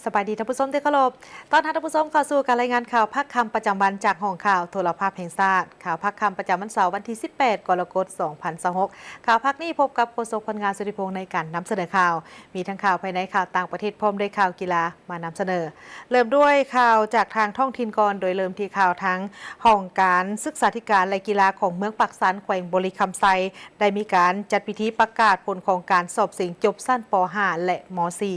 ສະບາຍດີທ່ານຜູ້ຊົມທີ່ເຄົາລົບ, ຕ້ອນຮັບທ່ານຜູ້ຊົມເຂົ້າສູ່ການລາຍງານຂ່າວພາກຄ່ຳປະຈຳວັນຈາກຫ້ອງຂ່າວໂທລະພາບແຫ່ງຊາດ. ຂ່າວພາກຄ່ຳປະຈຳວັນເສົາວັນທີສິບແປດ ກໍລະກົດ ສອງພັນຊາວຫົກ. ຂ່າວພາກນີ້ພົບກັບໂຄສົກ ພັນງາ ສຸທິພົງ ໃນການນຳສະເໜີຂ່າວ. ມີທັງຂ່າວພາຍໃນ, ຂ່າວຕ່າງປະເທດ ພ້ອມດ້ວຍຂ່າວກິລາມານຳສະເໜີ. ເລີ່ມດ້ວຍຂ່າວຈາກທາງທ້ອງຖິ່ນກ່ອນ, ໂດຍເລີ່ມທີ່ຂ່າວທາງຫ້ອງການສຶກສາທິການ ແລະ ກິລາຂອງເມືອງປາກຊັນ ແຂວງບໍລິຄຳໄຊ ໄດ້ມີການຈັດພິທີປະກາດຜົນຂອງການສອບເສັງຈົບຊັ້ນ ປໍຫ້າ ແລະ ມໍສີ່.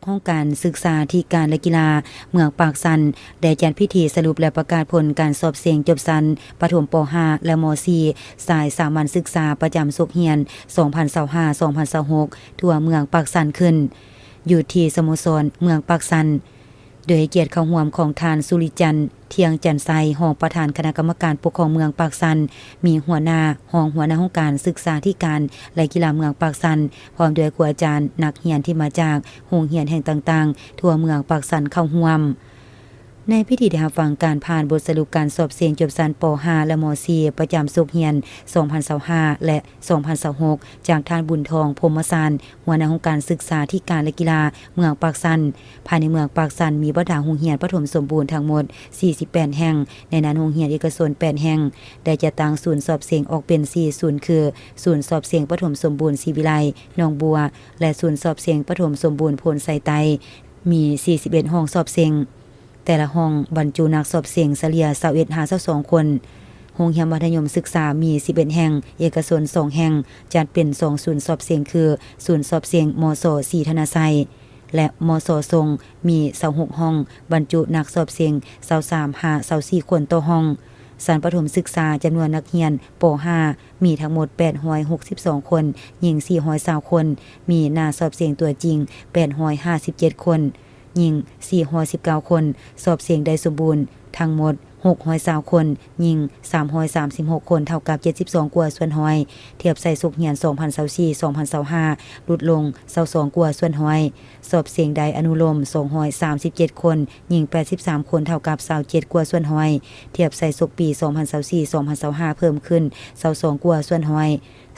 ຫ້ອງການສຶກສາທິການ ແລະ ກິລາເມືອງປາກຊັນ ໄດ້ຈັດພິທີສະຫຼຸບ ແລະ ປະກາດຜົນການສອບເສັງຈົບຊັ້ນປະຖົມ ປໍຫ້າ ແລະ ມໍສີ່ ສາຍສາມັນສຶກສາ ປະຈຳສົກຮຽນ ສອງພັນຊາວຫ້າ ສອງພັນຊາວຫົກ ທົ່ວເມືອງປາກຊັນຂຶ້ນ ຢູ່ທີ່ສະໂມສອນເມືອງປາກຊັນ ໂດຍໃຫ້ກຽດເຂົ້າຮ່ວມຂອງທ່ານ ສຸລິຈັນ ທ່ຽງຈັນໄຊ ຮອງປະທານຄະນະກຳມະການປົກຄອງເມືອງປາກຊັນ, ມີຫົວໜ້າ, ຮອງຫົວໜ້າຫ້ອງການສຶກສາທິການ ແລະ ກິລາເມືອງປາກຊັນ, ພ້ອມດ້ວຍຄູອາຈານ, ນັກຮຽນທີ່ມາຈາກໂຮງຮຽນແຫ່ງຕ່າງໆ ທົ່ວເມືອງປາກຊັນເຂົ້າຮ່ວມ. ໃນພິທີໄດ້ຮັບຟັງການຜ່ານບົດສະຫຼຸບການສອບເສັງຈົບຊັ້ນ ປໍຫ້າ ແລະ ມໍສີ່ ປະຈຳສົກຮຽນ ສອງພັນຊາວຫ້າ ແລະ ສອງພັນຊາວຫົກ ຈາກທ່ານ ບຸນທອງ ພົມມະສານ ຫົວໜ້າຫ້ອງການສຶກສາທິການ ແລະ ກິລາເມືອງປາກຊັນ. ພາຍໃນເມືອງປາກຊັນມີບັນດາໂຮງຮຽນປະຖົມສົມບູນທັງໝົດ ສີ່ສິບແປດ ແຫ່ງ, ໃນນັ້ນໂຮງຮຽນເອກະຊົນ ແປດ ແຫ່ງ ໄດ້ຈັດຕັ້ງສູນສອບເສັງອອກເປັນ ສີ່ ສູນ ຄື ສູນສອບເສັງປະຖົມສົມບູນສີວິໄລ ໜອງບົວ ແລະ ສູນສອບເສັງປະຖົມສົມບູນໂພນໄຊໃຕ້ ມີ ສີ່ສິບເອັດ ຫ້ອງສອບເສັງ. ແຕ່ລະຫ້ອງບັນຈຸນັກສອບເສັງສະເລ່ຍ ຊາວເອັດ ຫາ ຊາວສອງ ຄົນ. ໂຮງຮຽນມັດທະຍົມສຶກສາມີ ສິບເອັດ ແຫ່ງ, ເອກະຊົນ ສອງ ແຫ່ງ, ຈັດເປັນ ສອງ ສູນສອບເສັງ ຄື ສູນສອບເສັງ ມສ ສີທະນາໄຊ ແລະ ມສ ຊົງ ມີ ຊາວຫົກ ຫ້ອງ, ບັນຈຸນັກສອບເສັງ ຊາວສາມ ຫາ ຊາວສີ່ ຄົນຕໍ່ຫ້ອງ. ຊັ້ນປະຖົມສຶກສາ, ຈຳນວນນັກຮຽນ ປໍຫ້າ ມີທັງໝົດ ແປດຮ້ອຍຫົກສິບສອງ ຄົນ, ຍິງ ສີ່ຮ້ອຍຊາວ ຄົນ, ມີໜ້າສອບເສັງຕົວຈິງ ແປດຮ້ອຍຫ້າສິບເຈັດ ຄົນ, ຍິງ ສີ່ຮ້ອຍສິບເກົ້າ ຄົນ, ສອບເສັງໄດ້ສົມບູນທັງໝົດ ຫົກຮ້ອຍຊາວ ຄົນ, ຍິງ ສາມຮ້ອຍສາມສິບຫົກ ຄົນ, ເທົ່າກັບ ເຈັດສິບສອງ ກວ່າສ່ວນຮ້ອຍ, ທຽບໃສ່ສົກຮຽນ ສອງພັນຊາວສີ່ ສອງພັນຊາວຫ້າ ຫຼຸດລົງ ຊາວສອງ ກວ່າສ່ວນຮ້ອຍ. ສອບເສັງໄດ້ອະນຸໂລມ ສອງຮ້ອຍສາມສິບເຈັດ ຄົນ, ຍິງ ແປດສິບສາມ ຄົນ, ເທົ່າກັບ ຊາວເຈັດ ກວ່າສ່ວນຮ້ອຍ, ທຽບໃສ່ສົກປີ ສອງພັນຊາວສີ່ ສອງພັນຊາວຫ້າ ເພີ່ມຂຶ້ນ ຊາວສອງ ກວ່າສ່ວນຮ້ອຍ.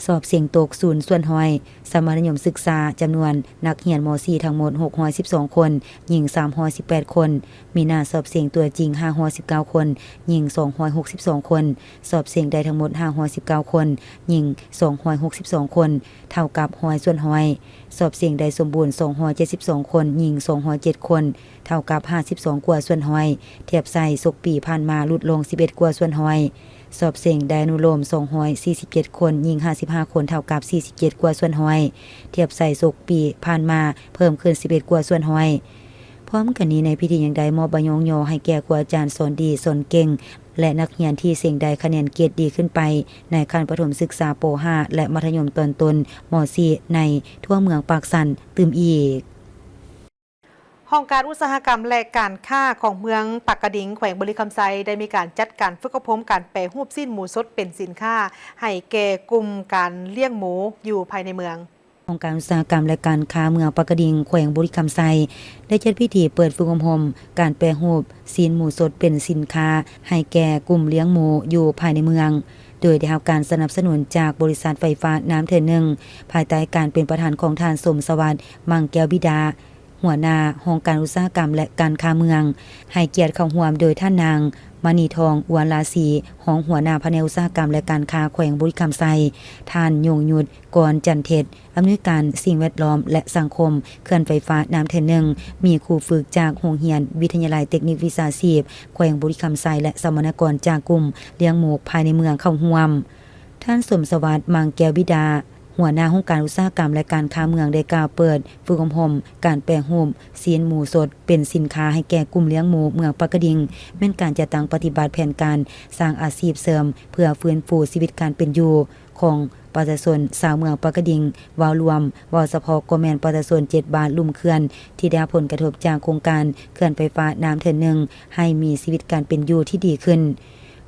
ສອບເສັງຕົກ ສູນ ສ່ວນຮ້ອຍ. ຊັ້ນມັດທະຍົມສຶກສາ, ຈຳນວນນັກຮຽນ ມໍສີ່ ທັງໝົດ ຫົກຮ້ອຍສິບສອງ ຄົນ, ຍິງ ສາມຮ້ອຍສິບແປດ ຄົນ, ມີໜ້າສອບເສັງຕົວຈິງ ຫ້າຮ້ອຍສິບເກົ້າ ຄົນ, ຍິງ ສອງຮ້ອຍຫົກສິບສອງ ຄົນ, ສອບເສັງໄດ້ທັງໝົດ ຫ້າຮ້ອຍສິບເກົ້າ ຄົນ, ຍິງ ສອງຮ້ອຍຫົກສິບສອງ ຄົນ, ເທົ່າກັບ ຮ້ອຍ ສ່ວນຮ້ອຍ. ສອບເສັງໄດ້ສົມບູນ ສອງຮ້ອຍເຈັດສິບສອງ ຄົນ, ຍິງ ສອງຮ້ອຍເຈັດ ຄົນ, ເທົ່າກັບ ຫ້າສິບສອງ ກວ່າສ່ວນຮ້ອຍ, ທຽບໃສ່ສົກປີຜ່ານມາ ຫຼຸດລົງ ສິບເອັດ ກວ່າສ່ວນຮ້ອຍ. ສອບເສັງໄດ້ອະນຸໂລມ ສອງຮ້ອຍສີ່ສິບເຈັດ ຄົນ, ຍິງ ຫ້າສິບຫ້າ ຄົນ, ເທົ່າກັບ ສີ່ສິບເຈັດ ກວ່າສ່ວນຮ້ອຍ, ທຽບໃສ່ສົກປີຜ່ານມາ ເພີ່ມຂຶ້ນ ສິບເອັດ ກວ່າສ່ວນຮ້ອຍ. ພ້ອມກັນນີ້, ໃນພິທີຍັງໄດ້ມອບໃບຍ້ອງຍໍໃຫ້ແກ່ຄູອາຈານສອນດີ, ສອນເກັ່ງ ແລະ ນັກຮຽນທີ່ເສັງໄດ້ຄະແນນເກດດີຂຶ້ນໄປໃນຂັ້ນປະຖົມສຶກສາ ປໍຫ້າ ແລະ ມັດທະຍົມຕອນຕົ້ນ ມໍສີ່ ໃນທົ່ວເມືອງປາກຊັນຕື່ມອີກ. ຫ້ອງການອຸດສາຫະກຳ ແລະ ການຄ້າຂອງເມືອງປາກກະດິງ ແຂວງບໍລິຄຳໄຊ ໄດ້ມີການຈັດການຝຶກອົບຮົມການແປຮູບຊີ້ນໝູສົດເປັນສິນຄ້າ ໃຫ້ແກ່ກຸ່ມການລ້ຽງໝູຢູ່ພາຍໃນເມືອງ. ຫ້ອງການອຸດສາຫະກຳ ແລະ ການຄ້າເມືອງປາກກະດິງ ແຂວງບໍລິຄຳໄຊ ໄດ້ຈັດພິທີເປີດຝຶກອົບຮົມການແປຮູບຊີ້ນໝູສົດເປັນສິນຄ້າ ໃຫ້ແກ່ກຸ່ມລ້ຽງໝູຢູ່ພາຍໃນເມືອງ, ໂດຍໄດ້ຮັບການສະໜັບສະໜູນຈາກບໍລິສັດໄຟຟ້ານ້ຳເທີນໜຶ່ງ ພາຍໃຕ້ການເປັນປະທານຂອງທ່ານ ສົມສະຫວັດ ມັງແກ້ວບິດາ ຫົວໜ້າຫ້ອງການອຸດສາຫະກຳ ແລະ ການຄ້າເມືອງ, ໃຫ້ກຽດເຂົ້າຮ່ວມໂດຍທ່ານນາງ ມະນີທອງ ອວນລາສີ ຮອງຫົວໜ້າພະແນກອຸດສາຫະກຳ ແລະ ການຄ້າແຂວງບໍລິຄຳໄຊ, ທ່ານ ຍົງຍຸດ ກອນຈັນເທັດ ອຳນວຍການສິ່ງແວດລ້ອມ ແລະ ສັງຄົມ ເຂື່ອນໄຟຟ້ານ້ຳເທີນໜຶ່ງ, ມີຄູຝຶກຈາກໂຮງຮຽນວິທະຍາໄລເຕັກນິກວິຊາຊີບແຂວງບໍລິຄຳໄຊ ແລະ ສຳມະນາກອນຈາກກຸ່ມລ້ຽງໝູພາຍໃນເມືອງເຂົ້າຮ່ວມ. ທ່ານ ສົມສະຫວັດ ມັງແກ້ວບິດາ ຫົວໜ້າຫ້ອງການອຸດສາຫະກຳ ແລະ ການຄ້າເມືອງ ໄດ້ກ່າວເປີດຝຶກອົບຮົມການແປຮູບຊີ້ນໝູສົດເປັນສິນຄ້າໃຫ້ແກ່ກຸ່ມລ້ຽງໝູເມືອງປາກກະດິງ, ແມ່ນການຈັດຕັ້ງປະຕິບັດແຜນການສ້າງອາຊີບເສີມ ເພື່ອຟື້ນຟູຊີວິດການເປັນຢູ່ຂອງປະຊາຊົນຊາວເມືອງປາກກະດິງເວົ້າລວມ, ເວົ້າສະເພາະກໍແມ່ນປະຊາຊົນເຈັດບ້ານລຸ່ມເຂື່ອນ ທີ່ໄດ້ຮັບຜົນກະທົບຈາກໂຄງການເຂື່ອນໄຟຟ້ານ້ຳເທີນໜຶ່ງ ໃຫ້ມີຊີວິດການເປັນຢູ່ທີ່ດີຂຶ້ນ.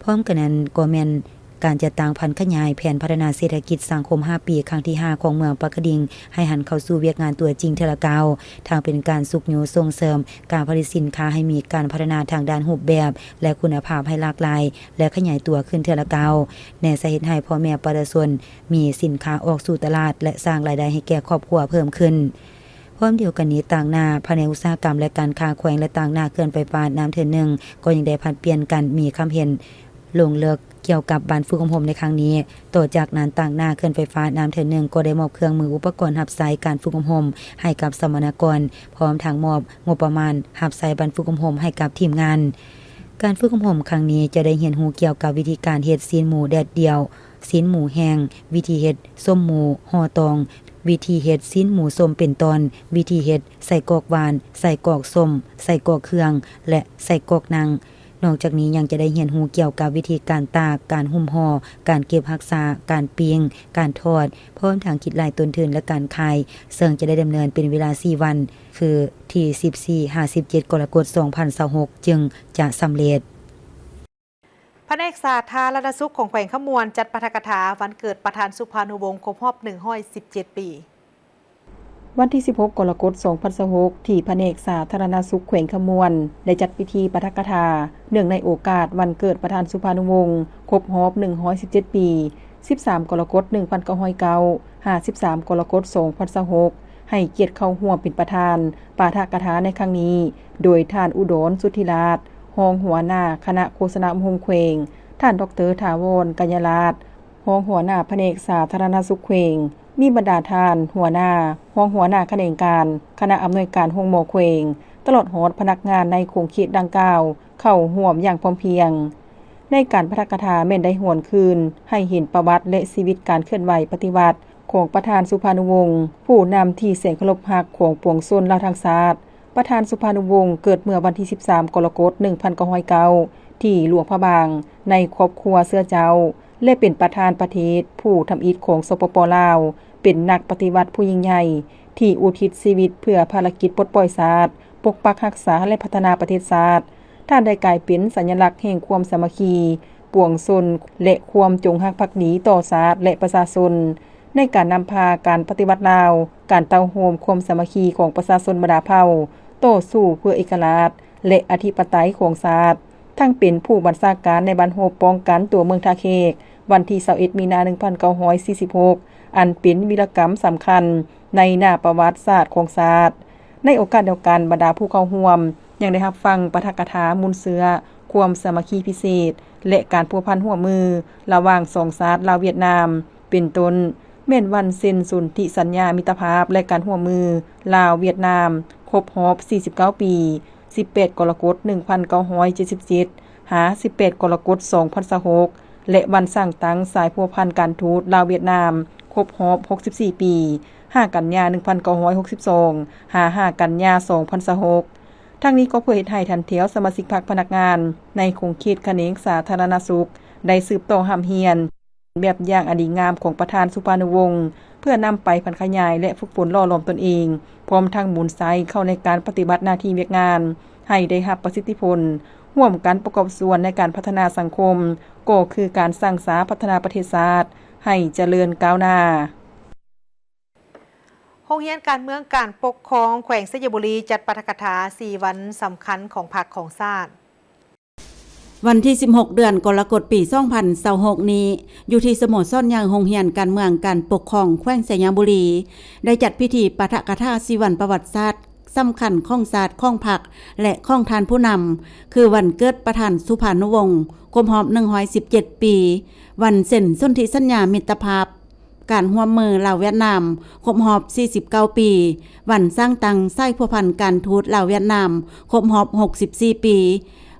ພ້ອມກັນນັ້ນກໍແມ່ນ ການຈັດຕັ້ງຜັນຂະຫຍາຍແຜນພັດທະນາເສດຖະກິດສັງຄົມຫ້າປີ ຄັ້ງທີຫ້າ ຂອງເມືອງປາກກະດິງ ໃຫ້ຫັນເຂົ້າສູ່ວຽກງານຕົວຈິງເທື່ອລະກ້າວ, ທັງເປັນການຊຸກຍູ້ສົ່ງເສີມການຜະລິດສິນຄ້າໃຫ້ມີການພັດທະນາທາງດ້ານຮູບແບບ ແລະ ຄຸນນະພາບໃຫ້ຫຼາກຫຼາຍ ແລະ ຂະຫຍາຍຕົວຂຶ້ນເທື່ອລະກ້າວ, ແນໃສ່ເຮັດໃຫ້ພໍ່ແມ່ປະຊາຊົນມີສິນຄ້າອອກສູ່ຕະຫຼາດ ແລະ ສ້າງລາຍໄດ້ໃຫ້ແກ່ຄອບຄົວເພີ່ມຂຶ້ນ. ພ ພ້ອມດຽວກັນນີ້, ຕາງໜ້າພະແນກອຸດສາຫະກຳ ແລະ ການຄ້າແຂວງ ແລະ ຕາງໜ້າເຂື່ອນໄຟຟ້ານ້ຳເທີນໜຶ່ງ ກໍຍັງໄດ້ຜັດປ່ຽນກັນມີຄຳເຫັນລົງເລິກກ່ຽວກັບບັນຝຶກອົບຮົມໃນຄັ້ງນີ້. ຕໍ່ຈາກນັ້ນ, ຕາງໜ້າເຂື່ອນໄຟຟ້ານ້ຳເທີນໜຶ່ງ ກໍໄດ້ມອບເຄື່ອງມືອຸປະກອນຮັບໃຊ້ການຝຶກອົບຮົມໃຫ້ກັບສຳມະນາກອນ, ພ້ອມທັງມອບງົບປະມານຮັບໃຊ້ບັນຝຶກອົບຮົມໃຫ້ກັບທີມງານ. ການຝຶກອົບຮົມຄັ້ງນີ້ຈະໄດ້ຮຽນຮູ້ກ່ຽວກັບວິທີການເຮັດຊີ້ນໝູແດດດ່ຽວ, ຊີ້ນໝູແຫ້ງ, ວິທີເຮັດສົ້ມໝູຫໍ່ຕອງ, ວິທີເຮັດຊີ້ນໝູສົ້ມເປັນຕ່ອນ, ວິທີເຮັດໄສ້ກອກຫວານ, ໄສ້ກອກສົ້ມ, ໄສ້ກອກເຄືອງ ແລະ ໄສ້ກອກໜັງ. ນອກຈາກນີ້ຍັງຈະໄດ້ຮຽນຮູ້ກ່ຽວກັບວິທີການຕາກ, ການຫຸ້ມຫໍ່, ການເກັບຮັກສາ, ການປີ້ງ, ການທອດ, ພ້ອມທັງຄິດໄລ່ຕົ້ນທຶນ ແລະ ການຂາຍ, ເຊິ່ງຈະໄດ້ດຳເນີນເປັນເວລາສີ່ວັນ, ຄື ທີສິບສີ່ຫາສິບເຈັດ ກໍລະກົດ ສອງພັນຊາວຫົກ ຈຶ່ງຈະສຳເລັດ. ພະແນກສາທາລະນະສຸກຂອງແຂວງຄຳມ່ວນ ຈັດປາຖະກະຖາວັນເກີດປະທານສຸພານຸວົງ ຄົບຮອບໜຶ່ງຮ້ອຍສິບເຈັດປີ. ວັນທີສິບຫົກ ກໍລະກົດ ສອງພັນຊາວຫົກ ທີ່ພະແນກສາທາລະນະສຸກແຂວງຄຳມ່ວນ ໄດ້ຈັດພິທີປາຖະກະຖາ ເນື່ອງໃນໂອກາດວັນເກີດປະທານສຸພານຸວົງ ຄົບຮອບໜຶ່ງຮ້ອຍສິບເຈັດປີ, ສິບສາມ ກໍລະກົດ ໜຶ່ງພັນເກົ້າຮ້ອຍເກົ້າ ຫາ ສິບສາມ ກໍລະກົດ ສອງພັນຊາວຫົກ ໃຫ້ກຽດເຂົ້າຮ່ວມເປັນປະທານປາຖະກະຖາໃນຄັ້ງນີ້ ໂດຍທ່ານ ອຸດອນ ສຸດທິລາດ ຮອງຫົວໜ້າຄະນະໂຄສະນາອົບຮົມແຂວງ, ທ່ານ ດອກເຕີ ຖາວອນ ກະຍະລາດ ຮອງຫົວໜ້າພະແນກສາທາລະນະສຸກແຂວງ, ມີບັນດາທ່ານຫົວໜ້າ, ຮອງຫົວໜ້າຂະແໜງການ, ຄະນະອຳນວຍການໂຮງໝໍແຂວງ, ຕະຫຼອດຮອດພະນັກງານໃນຂົງເຂດດັ່ງກ່າວ ເຂົ້າຮ່ວມຢ່າງພ້ອມພຽງ. ໃນການປາຖະກະຖາແມ່ນໄດ້ຫວນຄືນໃຫ້ເຫັນປະຫວັດ ແລະ ຊີວິດການເຄື່ອນໄຫວປະຕິວັດຂອງປະທານສຸພານຸວົງ, ຜູ້ນຳທີ່ແສນເຄົາລົບຮັກຂອງປວງຊົນລາວທັງຊາດ. ປະທານສຸພານຸວົງເກີດເມື່ອວັນທີສິບສາມ ກໍລະກົດ ໜຶ່ງພັນເກົ້າຮ້ອຍເກົ້າ ທີ່ຫຼວງພະບາງ ໃນຄອບຄົວເຊື້ອເຈົ້າ ແລະ ເປັນປະທານປະເທດຜູ້ທຳອິດຂອງ ສປປ ລາວ, ເປັນນັກປະຕິວັດຜູ້ຍິ່ງໃຫຍ່ ທີ່ອຸທິດຊີວິດເພື່ອພາລະກິດປົດປ່ອຍຊາດ, ປົກປັກຮັກສາ ແລະ ພັດທະນາປະເທດຊາດ. ທ່ານໄດ້ກາຍເປັນສັນຍະລັກແຫ່ງຄວາມສາມັກຄີປວງຊົນ ແລະ ຄວາມຈົງຮັກພັກດີຕໍ່ຊາດ ແລະ ປະຊາຊົນ. ໃນການນຳພາການປະຕິວັດລາວ, ການເຕົ້າໂຮມຄວາມສາມັກຄີຂອງປະຊາຊົນບັນດາເຜົ່າ, ຕໍ່ສູ້ເພື່ອເອກະລາດ ແລະ ອະທິປະໄຕຂອງຊາດ, ທັງເປັນຜູ້ບັນຊາການໃນບັ້ນຮົບປ້ອງກັນຕົວເມືອງທ່າແຂກ ວັນທີຊາວເອັດ ມີນາ ໜຶ່ງພັນເກົ້າຮ້ອຍສີ່ສິບຫົກ ອັນເປັນວີລະກຳສຳຄັນໃນໜ້າປະຫວັດສາດຂອງຊາດ. ໃນໂອກາດດຽວກັນ, ບັນດາຜູ້ເຂົ້າຮ່ວມຍັງໄດ້ຮັບຟັງປາຖະກະຖາມູນເຊື້ອຄວາມສາມັກຄີພິເສດ ແລະ ການພົວພັນຮ່ວມມືລະຫວ່າງສອງຊາດລາວຫວຽດນາມ ເປັນຕົ້ນ ແມ່ນວັນເຊັນສົນທິສັນຍາມິດຕະພາບ ແລະ ການຮ່ວມມືລາວຫວຽດນາມ ຄົບຮອບສີ່ສິບເກົ້າປີ, ສິບແປດ ກໍລະກົດ ໜຶ່ງພັນເກົ້າຮ້ອຍເຈັດສິບເຈັດ ຫາ ສິບແປດ ກໍລະກົດ ສອງພັນຊາວຫົກ ແລະ ວັນສ້າງຕັ້ງສາຍພົວພັນການທູດລາວຫວຽດນາມ ຄົບຮອບຫົກສິບສີ່ປີ, ຫ້າ ກັນຍາ ໜຶ່ງພັນເກົ້າຮ້ອຍຫົກສິບສອງ ຫາ ຫ້າ ກັນຍາ ສອງພັນຊາວຫົກ. ທັງນີ້ກໍເພື່ອເຮັດໃຫ້ຖັນແຖວສະມາຊິກພັກພະນັກງານໃນຂົງເຂດຂະແໜງສາທາລະນະສຸກ ໄດ້ສືບຕໍ່ຮ່ຳຮຽນແບບຢ່າງອັນດີງາມຂອງປະທານສຸພານຸວົງ ເພື່ອນຳໄປຜັນຂະຫຍາຍ ແລະ ຝຶກຝົນຫຼໍ່ຫຼອມຕົນເອງ, ພ້ອມທັງໝູນໃຊ້ເຂົ້າໃນການປະຕິບັດໜ້າທີ່ວຽກງານໃຫ້ໄດ້ຮັບປະສິດທິຜົນ, ຮ່ວມກັນປະກອບສ່ວນໃນການພັດທະນາສັງຄົມ, ກໍຄືການສ້າງສາພັດທະນາປະເທດຊາດໃຫ້ຈະເລີນກ້າວໜ້າ. ໂຮງຮຽນການເມືອງການປົກຄອງແຂວງໄຊຍະບູລີ ຈັດປາຖະກະຖາສີ່ວັນສຳຄັນຂອງພັກຂອງຊາດ. ວັນທີສິບຫົກ ເດືອນກໍລະກົດ ປີສອງພັນຊາວຫົກນີ້, ຢູ່ທີ່ສະໂມສອນໃຫຍ່ໂຮງຮຽນການເມືອງການປົກຄອງແຂວງໄຊຍະບູລີ ໄດ້ຈັດພິທີປາຖະກະຖາສີ່ວັນປະຫວັດສາດສຳຄັນຂອງຊາດ, ຂອງພັກ ແລະ ຂອງທ່ານຜູ້ນຳ, ຄືວັນເກີດປະທານສຸພານຸວົງ ຄົບຮອບໜຶ່ງຮ້ອຍສິບເຈັດປີ, ວັນເຊັນສົນທິສັນຍາມິດຕະພາບ ການຮ່ວມມືລາວຫວຽດນາມ ຄົບຮອບສີ່ສິບເກົ້າປີ, ວັນສ້າງຕັ້ງສາຍພົວພັນການທູດລາວຫວຽດນາມ ຄົບຮອບຫົກສິບສີ່ປີ,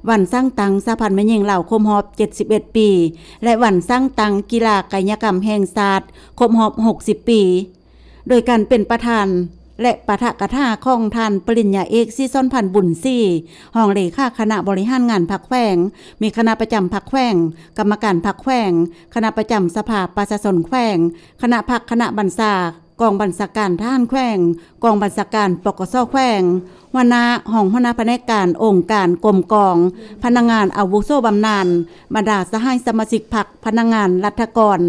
ວັນສ້າງຕັ້ງສະຫະພັນແມ່ຍິງລາວ ຄົບຮອບເຈັດສິບເອັດປີ ແລະ ວັນສ້າງຕັ້ງກິລາກາຍະກຳແຫ່ງຊາດ ຄົບຮອບຫົກສິບປີ. ໂດຍການເປັນປະທານ ແລະ ປາຖະກະຖາຂອງທ່ານປະລິນຍາເອກ ສີສອນພັນ ບຸນສີ, ຮອງເລຂາຄະນະບໍລິຫານງານພັກແຂວງ, ມີຄະນະປະຈຳພັກແຂວງ, ກຳມະການພັກແຂວງ, ຄະນະປະຈຳສະພາປະຊາຊົນແຂວງ, ຄະນະພັກຄະນະບັນຊາ, ກອງບັນຊາການທະຫານແຂວງ, ກອງບັນຊາການ ປກສ ແຂວງ, ຫົວໜ້າ, ຮອງຫົວໜ້າພະແນກການ, ອົງການ, ກົມກອງ, ພະນັກງານອາວຸໂສບຳນານ, ບັນດາສະຫາຍສະມາຊິກພັກ, ພະນັກງານລັດຖະກອນ,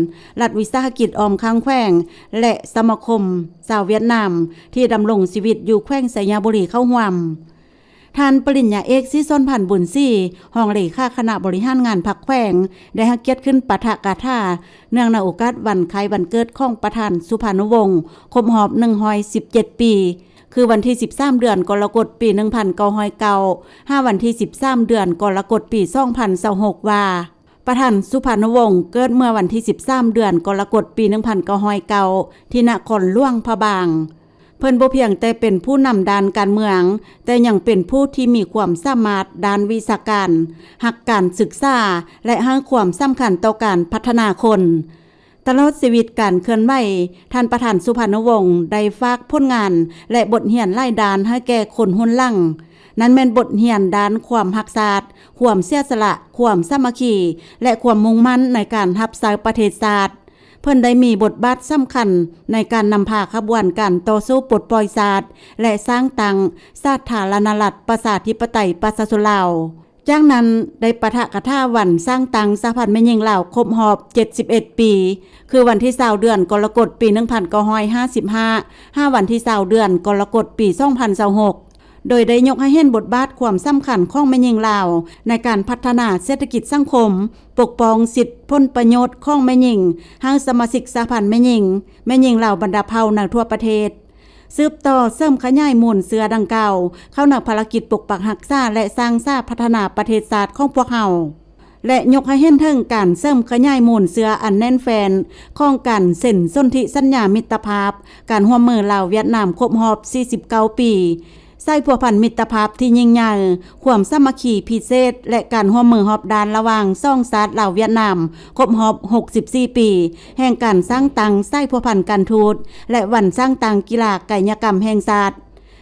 ລັດວິສາຫະກິດອ້ອມຂ້າງແຂວງ ແລະ ສະມາຄົມຊາວຫວຽດນາມ ທີ່ດຳລົງຊີວິດຢູ່ແຂວງໄຊຍະບູລີເຂົ້າຮ່ວມ. ທ່ານປະລິນຍາເອກ ສີສອນພັນ ບຸນສີ, ຮອງເລຂາຄະນະບໍລິຫານງານພັກແຂວງ ໄດ້ໃຫ້ກຽດຂຶ້ນປາຖະກະຖາ ເນື່ອງໃນໂອກາດວັນຄ້າຍວັນເກີດຂອງປະທານສຸພານຸວົງ ຄົບຮອບໜຶ່ງຮ້ອຍສິບເຈັດປີ, ຄືວັນທີສິບສາມ ເດືອນກໍລະກົດ ປີໜຶ່ງພັນເກົ້າຮ້ອຍເກົ້າ ຫາວັນທີສິບສາມ ເດືອນກໍລະກົດ ປີສອງພັນຊາວຫົກ ວ່າ ປະທານສຸພານຸວົງ ເກີດເມື່ອວັນທີສິບສາມ ເດືອນກໍລະກົດ ປີໜຶ່ງພັນເກົ້າຮ້ອຍເກົ້າ ທີ່ນະຄອນຫຼວງພະບາງ. ເພິ່ນບໍ່ພຽງແຕ່ເປັນຜູ້ນຳດ້ານການເມືອງ, ແຕ່ຍັງເປັນຜູ້ທີ່ມີຄວາມສາມາດດ້ານວິຊາການ, ຮັກການສຶກສາ ແລະ ໃຫ້ຄວາມສຳຄັນຕໍ່ການພັດທະນາຄົນ. ຕະຫຼອດຊີວິດການເຄື່ອນໄຫວ, ທ່ານປະທານສຸພານຸວົງ ໄດ້ຝາກຜົນງານ ແລະ ບົດຮຽນຫຼາຍດ້ານໃຫ້ແກ່ຄົນຮຸ່ນຫຼັງ. ນັ້ນແມ່ນບົດຮຽນດ້ານຄວາມຮັກຊາດ, ຄວາມເສຍສະຫຼະ, ຄວາມສາມັກຄີ ແລະ ຄວາມມຸ່ງໝັ້ນໃນການຮັບໃຊ້ປະເທດຊາດ. ເພິ່ນໄດ້ມີບົດບາດສຳຄັນໃນການນຳພາຂະບວນການຕໍ່ສູ້ປົດປ່ອຍຊາດ ແລະ ສ້າງຕັ້ງສາທາລະນະລັດ ປະຊາທິປະໄຕ ປະຊາຊົນລາວ. ຈາກນັ້ນໄດ້ປາຖະກະຖາວັນສ້າງຕັ້ງສະຫະພັນແມ່ຍິງລາວຄົບຮອບເຈັດສິບເອັດປີ ຄືວັນທີຊາວ ເດືອນກໍລະກົດ ປີໜຶ່ງພັນເກົ້າຮ້ອຍຫ້າສິບຫ້າ ຫາວັນທີຊາວ ເດືອນກໍລະກົດ ປີສອງພັນຊາວຫົກ ໂດຍໄດ້ຍົກໃຫ້ເຫັນບົດບາດຄວາມສຳຄັນຂອງແມ່ຍິງລາວໃນການພັດທະນາເສດຖະກິດສັງຄົມ, ປົກປ້ອງສິດຜົນປະໂຫຍດຂອງແມ່ຍິງ ໃຫ້ສະມາຊິກສະຫະພັນແມ່ຍິງ, ແມ່ຍິງລາວບັນດາເຜົ່າໃນທົ່ວປະເທດ. ສືບຕໍ່ເສີມຂະຫຍາຍມູນເຊື້ອດັ່ງກ່າວ ເຂົ້າໃນພາລະກິດປົກປັກຮັກສາ ແລະ ສ້າງສາພັດທະນາປະເທດຊາດຂອງພວກເຮົາ ແລະ ຍົກໃຫ້ເຫັນເຖິງການເສີມຂະຫຍາຍມູນເຊື້ອອັນແໜ້ນແຟ້ນຂອງການເຊັນສົນທິສັນຍາມິດຕະພາບ ການຮ່ວມມືລາວຫວຽດນາມຄົບຮອບສີ່ສິບເກົ້າປີ, ສາຍພົວພັນມິດຕະພາບທີ່ຍິ່ງໃຫຍ່, ຄວາມສາມັກຄີພິເສດ ແລະ ການຮ່ວມມືຮອບດ້ານລະຫວ່າງສອງຊາດລາວຫວຽດນາມຄົບຮອບຫົກສິບສີ່ປີ ແຫ່ງການສ້າງຕັ້ງສາຍພົວພັນການທູດ ແລະ ວັນສ້າງຕັ້ງກິລາກາຍະກຳແຫ່ງຊາດ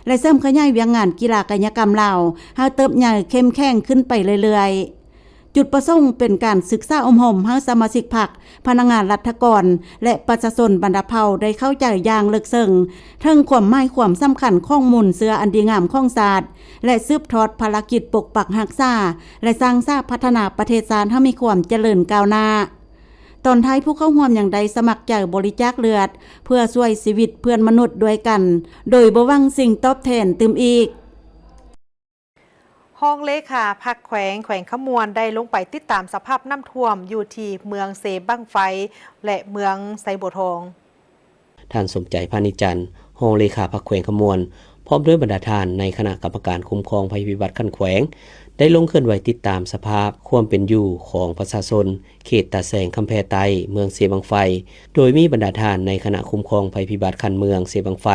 ແລະ ເສີມຂະຫຍາຍວຽກງານກິລາກາຍະກຳລາວໃຫ້ເຕີບໃຫຍ່ເຂັ້ມແຂງຂຶ້ນໄປເລື້ອຍໆ. ຈຸດປະສົງເປັນການສຶກສາອົບຮົມໃຫ້ສະມາຊິກພັກ, ພະນັກງານລັດຖະກອນ ແລະ ປະຊາຊົນບັນດາເຜົ່າໄດ້ເຂົ້າໃຈຢ່າງເລິກເຊິ່ງເຖິງຄວາມໝາຍຄວາມສຳຄັນຂອງມູນເຊື້ອອັນດີງາມຂອງຊາດ ແລະ ສືບທອດພາລະກິດປົກປັກຮັກສາ ແລະ ສ້າງສາພັດທະນາປະເທດຊາດໃຫ້ມີຄວາມຈະເລີນກ້າວໜ້າ. ຕອນທ້າຍຜູ້ເຂົ້າຮ່ວມຍັງໄດ້ສະໝັກໃຈບໍລິຈາກເລືອດ ເພື່ອຊ່ວຍຊີວິດເພື່ອນມະນຸດດ້ວຍກັນ ໂດຍບໍ່ຫວັງສິ່ງຕອບແທນຕື່ມອີກ. ຮອງເລຂາພັກແຂວງ ແຂວງຄຳມ່ວນ ໄດ້ລົງໄປຕິດຕາມສະພາບນ້ຳຖ້ວມຢູ່ທີ່ເມືອງເຊບັ້ງໄຟ ແລະ ເມືອງໄຊບົວທອງ. ທ່ານ ສົມໃຈ ພານິດຈັນ ຮອງເລຂາພັກແຂວງຄຳມ່ວນ ພ້ອມດ້ວຍບັນດາທ່ານໃນຄະນະກຳມະການຄຸ້ມຄອງໄພພິບັດຂັ້ນແຂວງ ໄດ້ລົງເຄື່ອນໄຫວຕິດຕາມສະພາບຄວາມເປັນຢູ່ຂອງປະຊາຊົນເຂດຕາແສງຄຳແພໃຕ້ ເມືອງເຊບັ້ງໄຟ, ໂດຍມີບັນດາທ່ານໃນຄະນະຄຸ້ມຄອງໄພພິບັດຂັ້ນເມືອງເຊບັ້ງໄຟ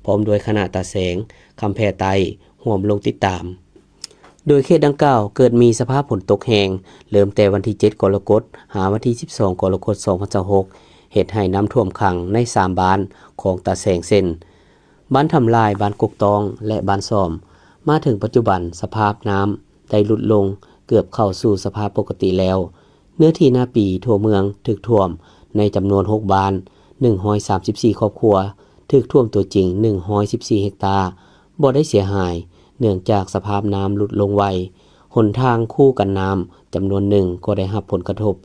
ພ້ອມດ້ວຍຄະນະຕາແສງຄຳແພໃຕ້ ຮ່ວມລົງຕິດຕາມ. ໂດຍເຂດດັ່ງກ່າວເກີດມີສະພາບຝົນຕົກແຮງ ເລີ່ມແຕ່ວັນທີເຈັດ ກໍລະກົດ ຫາວັນທີສິບສອງ ກໍລະກົດ ສອງພັນຊາວຫົກ ເຮັດໃຫ້ນ້ຳຖ້ວມຂັງໃນສາມບ້ານຂອງຕາແສງ ເຊັ່ນ ບ້ານທຳລາຍ, ບ້ານກົກຕ້ອງ ແລະ ບ້ານຊອມ. ມາເຖິງປັດຈຸບັນ ສະພາບນ້ຳໄດ້ຫຼຸດລົງເກືອບເຂົ້າສູ່ສະພາບປົກກະຕິແລ້ວ. ເນື້ອທີ່ນາປີທົ່ວເມືອງຖືກຖ້ວມໃນຈຳນວນຫົກບ້ານ ໜຶ່ງຮ້ອຍສາມສິບສີ່ຄອບຄົວ, ຖືກຖ້ວມຕົວຈິງ ໜຶ່ງຮ້ອຍສິບສີ່ເຮັກຕາ, ບໍ່ໄດ້ເສຍຫາຍ ເນື່ອງຈາກສະພາບນ້ຳຫຼຸດລົງໄວ. ຫົນທາງຄູກັນນ້ຳຈຳນວນໜຶ່ງກໍໄດ້ຮັບຜົນກະທົບ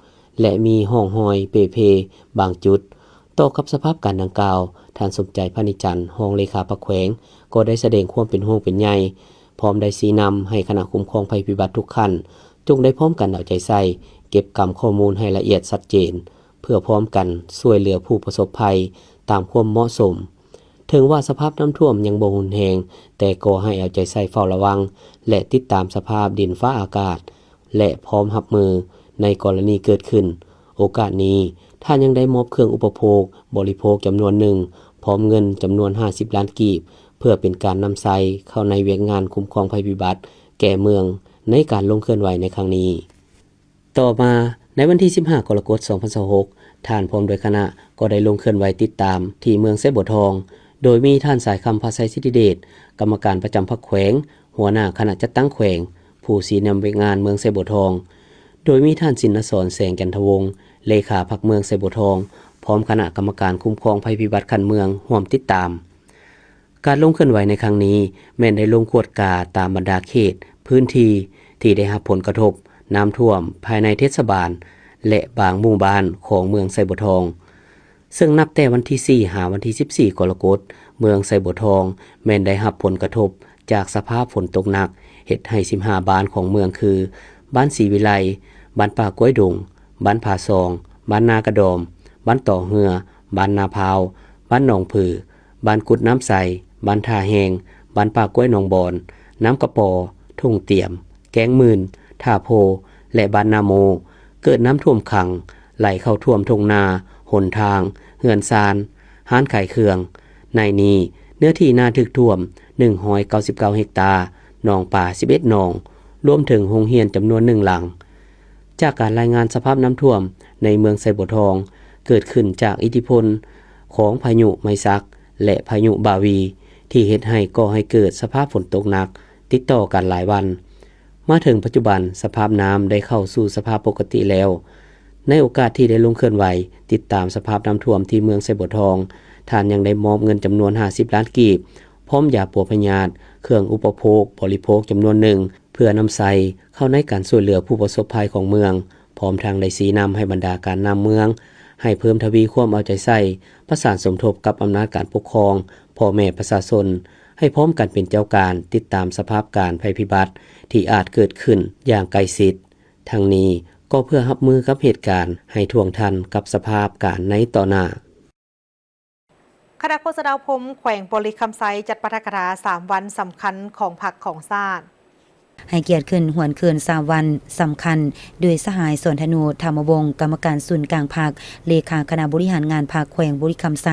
ແລະ ມີຮ່ອງຮອຍເປ່ເພບາງຈຸດ. ຕໍ່ກັບສະພາບການດັ່ງກ່າວ, ທ່ານ ສົມໃຈ ພານິດຈັນ ຮອງເລຂາພັກແຂວງ ກໍໄດ້ສະແດງຄວາມເປັນຫ່ວງເປັນໃຍ, ພ້ອມໄດ້ຊີ້ນຳໃຫ້ຄະນະຄຸ້ມຄອງໄພພິບັດທຸກຂັ້ນ ຈົ່ງໄດ້ພ້ອມກັນເອົາໃຈໃສ່ ເກັບກຳຂໍ້ມູນໃຫ້ລະອຽດຊັດເຈນ ເພື່ອພ້ອມກັນຊ່ວຍເຫຼືອຜູ້ປະສົບໄພຕາມຄວາມເໝາະສົມ. ເຖິງວ່າສະພາບນ້ຳຖ້ວມຍັງບໍ່ຮຸນແຮງ, ແຕ່ກໍໃຫ້ເອົາໃຈໃສ່ເຝົ້າລະວັງ ແລະ ຕິດຕາມສະພາບດິນຟ້າອາກາດ ແລະ ພ້ອມຮັບມືໃນກໍລະນີເກີດຂຶ້ນ. ໂອກາດນີ້, ທ່ານຍັງໄດ້ມອບເຄື່ອງອຸປະໂພກບໍລິໂພກຈຳນວນໜຶ່ງ, ພ້ອມເງິນຈຳນວນຫ້າສິບລ້ານກີບ, ເພື່ອເປັນການນຳໃຊ້ເຂົ້າໃນວຽກງານຄຸ້ມຄອງໄພພິບັດແກ່ເມືອງ ໃນການລົງເຄື່ອນໄຫວໃນຄັ້ງນີ້. ຕໍ່ມາ, ໃນວັນທີສິບຫ້າ ກໍລະກົດ ສອງພັນຊາວຫົກ ທ່ານພ້ອມດ້ວຍຄະນະກໍໄດ້ລົງເຄື່ອນໄຫວຕິດຕາມທີ່ເມືອງໄຊບົວທອງ, ໂດຍມີທ່ານ ສາຍຄຳ ພາໄຊສິດທິເດດ ກຳມະການປະຈຳພັກແຂວງ, ຫົວໜ້າຄະນະຈັດຕັ້ງແຂວງ, ຜູ້ຊີ້ນຳວຽກງານເມືອງໄຊບົວທອງ, ໂດຍມີທ່ານ ສິນນະສອນ ແສງຈັນທະວົງ ເລຂາພັກເມືອງໄຊບົວທອງ ພ້ອມຄະນະກຳມະການຄຸ້ມຄອງໄພພິບັດຂັ້ນເມືອງຮ່ວມຕິດຕາມ. ການລົງເຄື່ອນໄຫວໃນຄັ້ງນີ້ ແມ່ນໄດ້ລົງກວດກາຕາມບັນດາເຂດພື້ນທີ່ທີ່ໄດ້ຮັບຜົນກະທົບນ້ຳຖ້ວມພາຍໃນເທດສະບານ ແລະ ບາງໝູ່ບ້ານຂອງເມືອງໄຊບົວທອງ. ເຊິ່ງນັບແຕ່ວັນທີສີ່ ຫາວັນທີສິບສີ່ ກໍລະກົດ, ເມືອງໄຊບົວທອງແມ່ນໄດ້ຮັບຜົນກະທົບຈາກສະພາບຝົນຕົກໜັກ, ເຮັດໃຫ້ສິບຫ້າບ້ານຂອງເມືອງຄື ບ້ານສີວິໄລ, ບ້ານປ່າກ້ວຍດົງ, ບ້ານຜາຊອງ, ບ້ານນາກະດອມ, ບ້ານຕໍເຮືອ, ບ້ານນາພ້າວ, ບ້ານໜອງຜື, ບ້ານກຸດນ້ຳໃສ, ບ້ານທ່າແຮງ, ບ້ານປ່າກ້ວຍໜອງບອນ, ນ້ຳກະປໍ, ທົ່ງຕຽມ, ແກ້ງໝື່ນ, ທ່າໂພ ແລະ ບ້ານນາໂມ ເກີດນ້ຳຖ້ວມຂັງ ໄຫຼເຂົ້າຖ້ວມທົ່ງນາ, ຫົນທາງ, ເຮືອນຊານ, ຮ້ານຂາຍເຄື່ອງ. ໃນນີ້ ເນື້ອທີ່ນາຖືກຖ້ວມ ໜຶ່ງຮ້ອຍເກົ້າສິບເກົ້າເຮັກຕາ, ໜອງປາ ສິບເອັດໜອງ, ລວມເຖິງໂຮງຮຽນຈຳນວນໜຶ່ງຫຼັງ. ຈາກການລາຍງານສະພາບນ້ຳຖ້ວມໃນເມືອງໄຊບົວທອງ ເກີດຂຶ້ນຈາກອິດທິພົນຂອງພາຍຸໄມສັກ ແລະ ພາຍຸບາວີ ທີ່ເຮັດໃຫ້ກໍ່ໃຫ້ເກີດສະພາບຝົນຕົກໜັກຕິດຕໍ່ກັນຫຼາຍວັນ. ມາເຖິງປັດຈຸບັນ ສະພາບນ້ຳໄດ້ເຂົ້າສູ່ສະພາບປົກກະຕິແລ້ວ. ໃນໂອກາດທີ່ໄດ້ລົງເຄື່ອນໄຫວຕິດຕາມສະພາບນ້ຳຖ້ວມທີ່ເມືອງໄຊບົວທອງ, ທ່ານຍັງໄດ້ມອບເງິນຈຳນວນຫ້າສິບລ້ານກີບ, ພ້ອມຢາປົວພະຍາດ, ເຄື່ອງອຸປະໂພກບໍລິໂພກຈຳນວນໜຶ່ງ ເພື່ອນຳໃຊ້ເຂົ້າໃນການຊ່ວຍເຫຼືອຜູ້ປະສົບໄພຂອງເມືອງ, ພ້ອມທັງໄດ້ຊີ້ນຳໃຫ້ບັນດາການນຳເມືອງ ໃຫ້ເພີ່ມທະວີຄວາມເອົາໃຈໃສ່, ປະສານສົມທົບກັບອຳນາດການປົກຄອງ, ພໍ່ແມ່ປະຊາຊົນ, ໃຫ້ພ້ອມກັນເປັນເຈົ້າການຕິດຕາມສະພາບການໄພພິບັດທີ່ອາດເກີດຂຶ້ນຢ່າງໃກ້ຊິດ. ທັງນີ້ກໍເພື່ອຮັບມືກັບເຫດການໃຫ້ທ່ວງທັນກັບສະພາບການໃນຕໍ່ໜ້າ. ຄະນະໂຄສະດາອົບຮົມແຂວງບໍລິຄຳໄຊ ຈັດປາຖະກະຖາສາມວັນສຳຄັນຂອງພັກຂອງຊາດ. ໃຫ້ກຽດຂຶ້ນຫວນຄືນສາມວັນສຳຄັນ ໂດຍສະຫາຍ ສອນທະນູ ທຳມະວົງ ກຳມະການສູນກາງພັກ, ເລຂາຄະນະບໍລິຫານງານພັກແຂວງບໍລິຄຳໄຊ,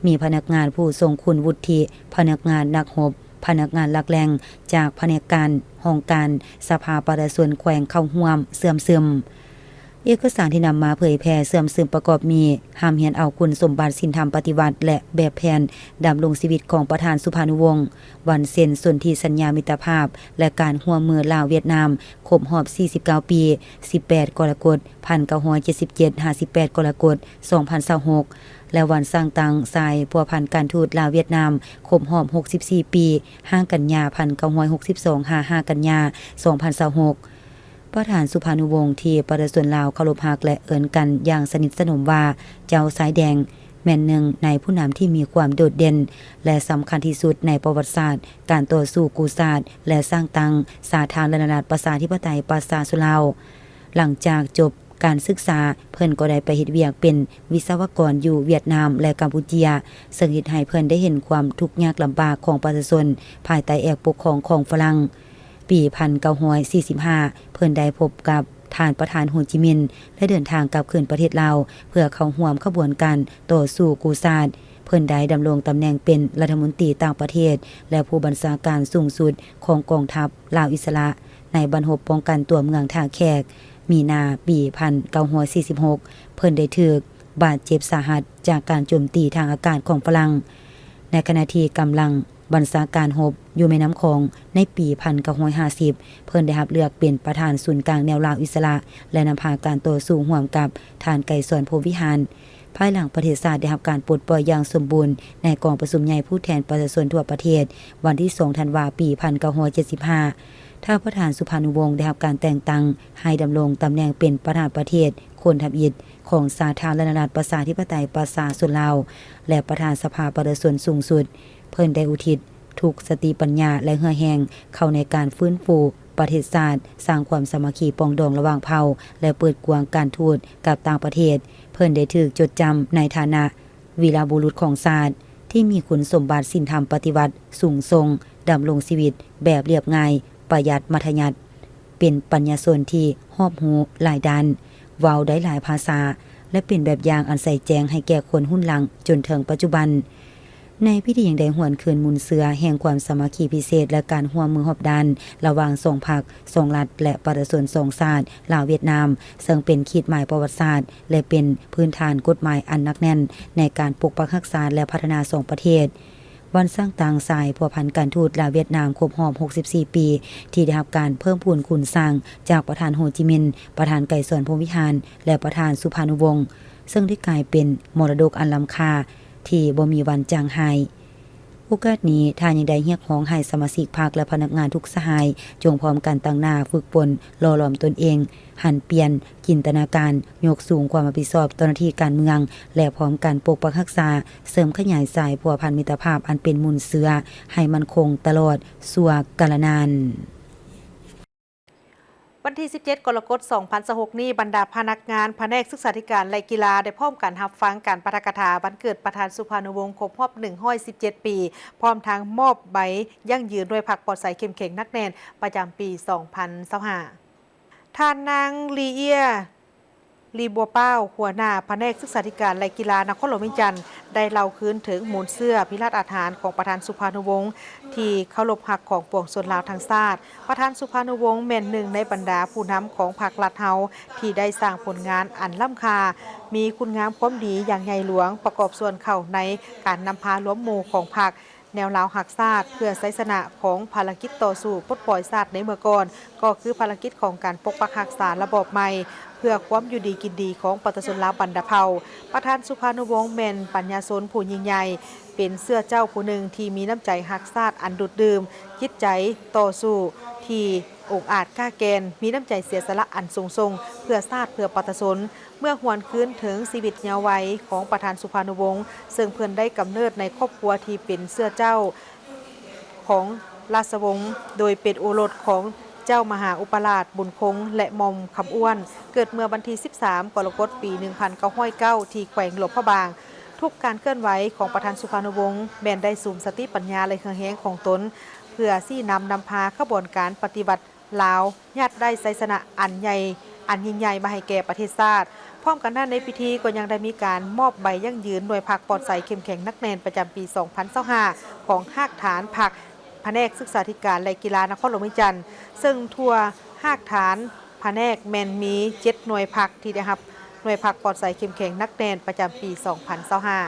ມີພະນັກງານຜູ້ຊົງຄຸນວຸດທິ, ພະນັກງານນັກຮົບ, ພະນັກງານຫຼັກແຫຼ່ງຈາກພະແນກການ, ຫ້ອງການ, ສະພາປະຊາຊົນແຂວງເຂົ້າຮ່ວມເຊື່ອມຊຶມ. ເອກະສານທີ່ນຳມາເຜີຍແຜ່ເຊື່ອມຊຶມປະກອບມີ ຮ່ຳຮຽນເອົາຄຸນສົມບັດສິນທຳປະຕິວັດ ແລະ ແບບແຜນດຳລົງຊີວິດຂອງປະທານສຸພານຸວົງ, ວັນເຊັນສົນທິສັນຍາມິດຕະພາບ ແລະ ການຮ່ວມມືລາວ-ຫວຽດນາມ ຄົບຮອບສີ່ສິບເກົ້າປີ, ສິບແປດກໍລະກົດ ພັນເກົ້າຮ້ອຍເຈັດສິບເຈັດ ຫາ ສິບແປດກໍລະກົດ ສອງພັນຊາວຫົກ ແລະ ວັນສ້າງຕັ້ງສາຍພົວພັນການທູດລາວ-ຫວຽດນາມ ຄົບຮອບຫົກສິບສີ່ປີ, ຫ້າກັນຍາ ພັນເກົ້າຮ້ອຍຫົກສິບສອງ ຫາ ຫ້າກັນຍາ ສອງພັນຊາວຫົກ. ປະທານສຸພານຸວົງທີ່ປະຊາຊົນລາວເຄົາລົບຮັກ ແລະ ເອີ້ນກັນຢ່າງສະໜິດສະໜົມວ່າ ເຈົ້າຊາຍແດງ ແມ່ນໜຶ່ງໃນຜູ້ນຳທີ່ມີຄວາມໂດດເດັ່ນ ແລະ ສຳຄັນທີ່ສຸດໃນປະຫວັດສາດການຕໍ່ສູ້ກູ້ຊາດ ແລະ ສ້າງຕັ້ງສາທາລະນະລັດປະຊາທິປະໄຕປະຊາຊົນລາວ. ຫຼັງຈາກຈົບການສຶກສາ, ເພິ່ນກໍໄດ້ໄປເຮັດວຽກເປັນວິສະວະກອນຢູ່ຫວຽດນາມ ແລະ ກຳປູເຈຍ, ເຊິ່ງເຮັດໃຫ້ເພິ່ນໄດ້ເຫັນຄວາມທຸກຍາກລຳບາກຂອງປະຊາຊົນພາຍໃຕ້ແອກປົກຄອງຂອງຝຣັ່ງ. ປີພັນເກົ້າຮ້ອຍສີ່ສິບຫ້າ ເພິ່ນໄດ້ພົບກັບທ່ານປະທານໂຮຈິມິນ ແລະ ເດີນທາງກັບຄືນປະເທດລາວ ເພື່ອເຂົ້າຮ່ວມຂະບວນການຕໍ່ສູ້ກູ້ຊາດ. ເພິ່ນໄດ້ດຳລົງຕຳແໜ່ງເປັນລັດຖະມົນຕີຕ່າງປະເທດ ແລະ ຜູ້ບັນຊາການສູງສຸດຂອງກອງທັບລາວອິດສະຫຼະ ໃນບັນຮົບປ້ອງກັນຕົວເມືອງທ່າແຂກ. ມີນາປີພັນເກົ້າຮ້ອຍສີ່ສິບຫົກ ເພິ່ນໄດ້ຖືກບາດເຈັບສາຫັດຈາກການໂຈມຕີທາງອາກາດຂອງຝຣັ່ງ. ໃນຂະນະທີ່ກຳລັງ ບັນຊາການຮົບຢູ່ແມ່ນ້ຳຂອງ. ໃນປີພັນເກົ້າຮ້ອຍຫ້າສິບ ເພິ່ນໄດ້ຮັບເລືອກເປັນປະທານສູນກາງແນວລາວອິດສະຫຼະ ແລະ ນຳພາການຕໍ່ສູ້ຮ່ວມກັບທ່ານໄກສອນ ພົມວິຫານ. ພາຍຫຼັງປະເທດຊາດໄດ້ຮັບການປົດປ່ອຍຢ່າງສົມບູນໃນກອງປະຊຸມໃຫຍ່ຜູ້ແທນປະຊາຊົນທົ່ວປະເທດ ວັນທີສອງ ທັນວາ ປີພັນເກົ້າຮ້ອຍເຈັດສິບຫ້າ, ທ້າວປະທານສຸພານຸວົງໄດ້ຮັບການແຕ່ງຕັ້ງໃຫ້ດຳລົງຕຳແໜ່ງເປັນປະທານປະເທດຄົນທຳອິດຂອງສາທາລະນະລັດປະຊາທິປະໄຕປະຊາຊົນລາວ ແລະ ປະທານສະພາປະຊາຊົນສູງສຸດ. ເພິ່ນໄດ້ອຸທິດທຸກສະຕິປັນຍາ ແລະ ເຫື່ອແຮງເຂົ້າໃນການຟື້ນຟູປະເທດຊາດ, ສ້າງຄວາມສາມັກຄີປອງດອງລະຫວ່າງເຜົ່າ ແລະ ເປີດກວ້າງການທູດກັບຕ່າງປະເທດ. ເພິ່ນໄດ້ຖືກຈົດຈຳໃນຖານະ ວີລະບຸລຸດຂອງຊາດ ທີ່ມີຄຸນສົມບັດສິນທຳປະຕິວັດສູງສົ່ງ, ດຳລົງຊີວິດແບບລຽບງ່າຍ, ປະຢັດ, ມັດທະຍັດ, ເປັນປັນຍາຊົນທີ່ຮອບຮູ້ຫຼາຍດ້ານ, ເວົ້າໄດ້ຫຼາຍພາສາ ແລະ ເປັນແບບຢ່າງອັນໃສແຈ້ງໃຫ້ແກ່ຄົນຮຸ່ນຫຼັງຈົນເຖິງປັດຈຸບັນ. ໃນພິທີຍັງໄດ້ຫວນຄືນມູນເຊື້ອແຫ່ງຄວາມສາມັກຄີພິເສດ ແລະ ການຮ່ວມມືຮອບດ້ານລະຫວ່າງສອງພັກ, ສອງລັດ ແລະ ປະຊາຊົນສອງຊາດ ລາວ-ຫວຽດນາມ, ເຊິ່ງເປັນຂີດໝາຍປະຫວັດສາດ ແລະ ເປັນພື້ນຖານກົດໝາຍອັນໜັກແໜ້ນໃນການປົກປັກຮັກສາ ແລະ ພັດທະນາສອງປະເທດ. ວັນສ້າງຕັ້ງສາຍພົວພັນການທູດລາວ-ຫວຽດນາມຄົບຮອບຫົກສິບສີ່ປີ ທີ່ໄດ້ຮັບການເພີ່ມພູນຄູນສ້າງຈາກປະທານໂຮຈິມິນ, ປະທານໄກສອນ ພົມວິຫານ ແລະ ປະທານສຸພານຸວົງ, ເຊິ່ງໄດ້ກາຍເປັນມໍລະດົກອັນລ້ຳຄ່າທີ່ບໍ່ມີວັນຈາງຫາຍ. ໂອກາດນີ້ ທ່ານຍັງໄດ້ຮຽກຮ້ອງໃຫ້ສະມາຊິກພັກ ແລະ ພະນັກງານທຸກສະຫາຍ ຈົ່ງພ້ອມກັນຕັ້ງໜ້າຝຶກຝົນຫຼໍ່ຫຼອມຕົນເອງ, ຫັນປ່ຽນຈິນຕະນາການ, ຍົກສູງຄວາມຮັບຜິດຊອບຕໍ່ໜ້າທີ່ການເມືອງ ແລະ ພ້ອມກັນປົກປັກຮັກສາ, ເສີມຂະຫຍາຍສາຍພົວພັນມິດຕະພາບອັນເປັນມູນເຊື້ອໃຫ້ໝັ້ນຄົງຕະຫຼອດຊົ່ວກາລະນານ. ວັນທີສິບເຈັດ ກໍລະກົດ ສອງພັນຊາວຫົກນີ້, ບັນດາພະນັກງານພະແນກສຶກສາທິການ ແລະ ກິລາ ໄດ້ພ້ອມກັນຮັບຟັງການປາຖະກະຖາວັນເກີດປະທານສຸພານຸວົງຄົບຮອບ ໜຶ່ງຮ້ອຍສິບເຈັດ ປີ, ພ້ອມທັງມອບໃບຢັ້ງຢືນໜ່ວຍພັກປອດໃສເຂັ້ມແຂງໜັກແໜ້ນ ປະຈຳປີ ສອງພັນຊາວຫ້າ. ທ່ານນາງ ລີເອຍ ລີບົວປາວ ຫົວໜ້າພະແນກສຶກສາທິການ ແລະ ກິລານະຄອນຫຼວງວຽງຈັນ ໄດ້ເລົ່າຄືນເຖິງມູນເຊື້ອພິລາດອາດຫານຂອງປະທານສຸພານຸວົງທີ່ເຄົາລົບຮັກຂອງປວງຊົນລາວທັງຊາດ. ປະທານສຸພານຸວົງແມ່ນໜຶ່ງໃນບັນດາຜູ້ນຳຂອງພັກລັດເຮົາທີ່ໄດ້ສ້າງຜົນງານອັນລ້ຳຄ່າ, ມີຄຸນງາມຄວາມດີຢ່າງໃຫຍ່ຫຼວງ, ປະກອບສ່ວນເຂົ້າໃນການນຳພາລວມໝູ່ຂອງພັກ ແນວລາວຮັກຊາດ ເພື່ອໄຊຊະນະຂອງພາລະກິດຕໍ່ສູ້ປົດປ່ອຍຊາດໃນເມື່ອກ່ອນ ກໍຄືພາລະກິດຂອງການປົກປັກຮັກສາລະບອບໃໝ່ ເພື່ອຄວາມຢູ່ດີກິນດີຂອງປະຊາຊົນລາວບັນດາເຜົ່າ. ປະທານສຸພານຸວົງແມ່ນປັນຍາຊົນຜູ້ຍິ່ງໃຫຍ່, ເປັນເຊື້ອເຈົ້າຜູ້ໜຶ່ງທີ່ມີນ້ຳໃຈຮັກຊາດອັນດູດດື່ມ, ຈິດໃຈຕໍ່ສູ້ທີ່ອົງອາດກ້າແກ່ນ, ມີນ້ຳໃຈເສຍສະຫຼະອັນສູງສົ່ງເພື່ອຊາດເພື່ອປະຊາຊົນ. ເມື່ອຫວນຄືນເຖິງຊີວິດເຍົາໄວຂອງປະທານສຸພານຸວົງ, ເຊິ່ງເພິ່ນໄດ້ກຳເນີດໃນຄອບຄົວທີ່ເປັນເຊື້ອເຈົ້າຂອງລາຊະວົງ, ໂດຍເປັນໂອລົດຂອງເຈົ້າມະຫາອຸປະລາດບຸນຄົງ ແລະ ໝ່ອມຄຳອ້ວນ, ເກີດເມື່ອວັນທີສິບສາມ ກໍລະກົດ ປີໜຶ່ງພັນເກົ້າຮ້ອຍເກົ້າ ທີ່ແຂວງຫຼວງພະບາງ. ທຸກການເຄື່ອນໄຫວຂອງປະທານສຸພານຸວົງ ແມ່ນໄດ້ສຸມສະຕິປັນຍາ ແລະ ເຫື່ອແຮງຂອງຕົນ ເພື່ອຊີ້ນຳນຳພາຂະບວນການປະຕິວັດ ລາວຍາດໄດ້ໄຊຊະນະອັນໃຫຍ່ ອັນຍິ່ງໃຫຍ່ມາໃຫ້ແກ່ປະເທດຊາດ. ພ້ອມກັນນັ້ນ, ໃນພິທີກໍຍັງໄດ້ມີການມອບໃບຢັ້ງຢືນໜ່ວຍພັກປອດໃສເຂັ້ມແຂງໜັກແໜ້ນປະຈຳປີສອງພັນຊາວຫ້າ ຂອງຮາກຖານພັກພະແນກສຶກສາທິການ ແລະ ກິລານະຄອນຫຼວງວຽງຈັນ, ເຊິ່ງທົ່ວຮາກຖານພະແນກແມ່ນມີເຈັດໜ່ວຍພັກທີ່ໄດ້ຮັບໜ່ວຍພັກປອດໃສເຂັ້ມແຂງໜັກແໜ້ນປະຈຳປີສອງພັນຊາວຫ້າ.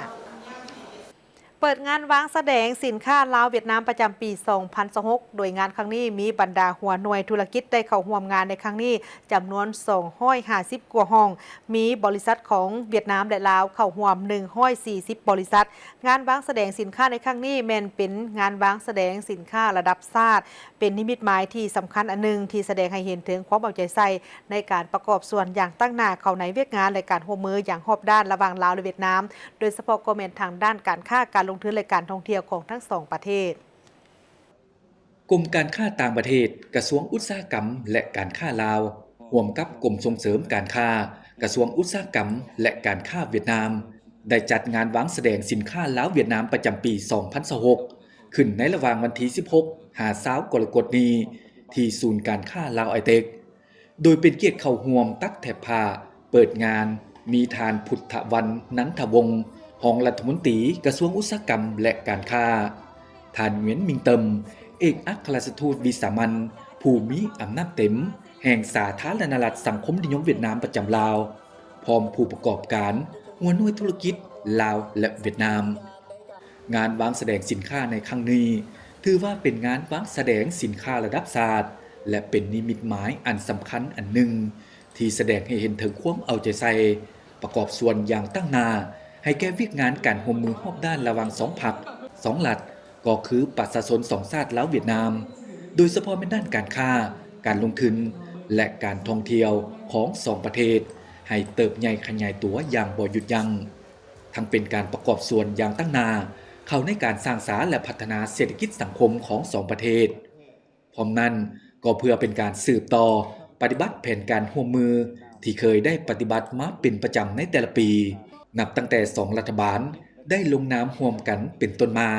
ເປີດງານວາງສະແດງສິນຄ້າລາວ-ຫວຽດນາມປະຈຳປີສອງພັນຊາວຫົກ ໂດຍງານຄັ້ງນີ້ມີບັນດາຫົວໜ່ວຍທຸລະກິດໄດ້ເຂົ້າຮ່ວມງານໃນຄັ້ງນີ້ຈຳນວນສອງຮ້ອຍຫ້າສິບກວ່າຫ້ອງ, ມີບໍລິສັດຂອງຫວຽດນາມ ແລະ ລາວເຂົ້າຮ່ວມໜຶ່ງຮ້ອຍສີ່ສິບບໍລິສັດ. ງານວາງສະແດງສິນຄ້າໃນຄັ້ງນີ້ແມ່ນເປັນງານວາງສະແດງສິນຄ້າລະດັບຊາດ, ເປັນນິມິດໝາຍທີ່ສຳຄັນອັນໜຶ່ງທີ່ສະແດງໃຫ້ເຫັນເຖິງຄວາມເອົາໃຈໃສ່ ໃນການປະກອບສ່ວນຢ່າງຕັ້ງໜ້າເຂົ້າໃນວຽກງານ ແລະ ການຮ່ວມມືຢ່າງຮອບດ້ານລະຫວ່າງລາວ ແລະ ຫວຽດນາມ, ໂດຍສະເພາະກໍແມ່ນທາງດ້ານການຄ້າ, ການລົງທຶນ ແລະ ການທ່ອງທ່ຽວຂອງທັງສອງປະເທດ. ກົມການຄ້າຕ່າງປະເທດ, ກະຊວງອຸດສາຫະກຳ ແລະ ການຄ້າລາວ, ຮ່ວມກັບກົມສົ່ງເສີມການຄ້າ, ກະຊວງອຸດສາຫະກຳ ແລະ ການຄ້າຫວຽດນາມ ໄດ້ຈັດງານວາງສະແດງສິນຄ້າລາວ-ຫວຽດນາມປະຈຳປີສອງພັນຊາວຫົກ ຂຶ້ນໃນລະຫວ່າງວັນທີສິບຫົກ ຫາ ຊາວ ກໍລະກົດນີ້ ທີ່ສູນການຄ້າລາວໄອເຕັກ. ໂດຍເປັນກຽດເຂົ້າຮ່ວມຕັດແຖບຜ້າເປີດງານ ມີທ່ານ ພຸດທະວັນ ນັນທະວົງ ຮອງລັດຖະມົນຕີກະຊວງອຸດສາຫະກຳ ແລະ ການຄ້າ, ທ່ານ ຫງວຽນ ມິງເຕີມ ເອກອັກຄະລັດຖະທູດວິສາມັນ ຜູ້ມີອຳນາດເຕັມແຫ່ງສາທາລະນະລັດສັງຄົມນິຍົມຫວຽດນາມປະຈຳລາວ, ພ້ອມຜູ້ປະກອບການຫົວໜ່ວຍທຸລະກິດລາວ ແລະ ຫວຽດນາມ. ງານວາງສະແດງສິນຄ້າໃນຄັ້ງນີ້ ຖືວ່າເປັນງານວາງສະແດງສິນຄ້າລະດັບຊາດ ແລະ ເປັນນິມິດໝາຍອັນສຳຄັນອັນໜຶ່ງ ທີ່ສະແດງໃຫ້ເຫັນເຖິງຄວາມເອົາໃຈໃສ່ ປະກອບສ່ວນຢ່າງຕັ້ງໜ້າ ໃຫ້ແກ່ວຽກງານການຮ່ວມມືຮອບດ້ານລະຫວ່າງສອງພັກ, ສອງລັດ, ກໍຄືປະຊາຊົນສອງຊາດລາວ-ຫວຽດນາມ, ໂດຍສະເພາະແມ່ນດ້ານການຄ້າ, ການລົງທຶນ ແລະ ການທ່ອງທ່ຽວຂອງສອງປະເທດ ໃຫ້ເຕີບໃຫຍ່ຂະຫຍາຍຕົວຢ່າງບໍ່ຢຸດຢັ້ງ, ທັງເປັນການປະກອບສ່ວນຢ່າງຕັ້ງໜ້າເຂົ້າໃນການສ້າງສາ ແລະ ພັດທະນາເສດຖະກິດສັງຄົມຂອງສອງປະເທດ. ພ້ອມນັ້ນ, ກໍເພື່ອເປັນການສືບຕໍ່ປະຕິບັດແຜນການຮ່ວມມືທີ່ເຄີຍໄດ້ປະຕິບັດມາເປັນປະຈຳໃນແຕ່ລະປີ, ນັບຕັ້ງແຕ່ສອງລັດຖະບານໄດ້ລົງນາມຮ່ວມກັນເປັນຕົ້ນມາ,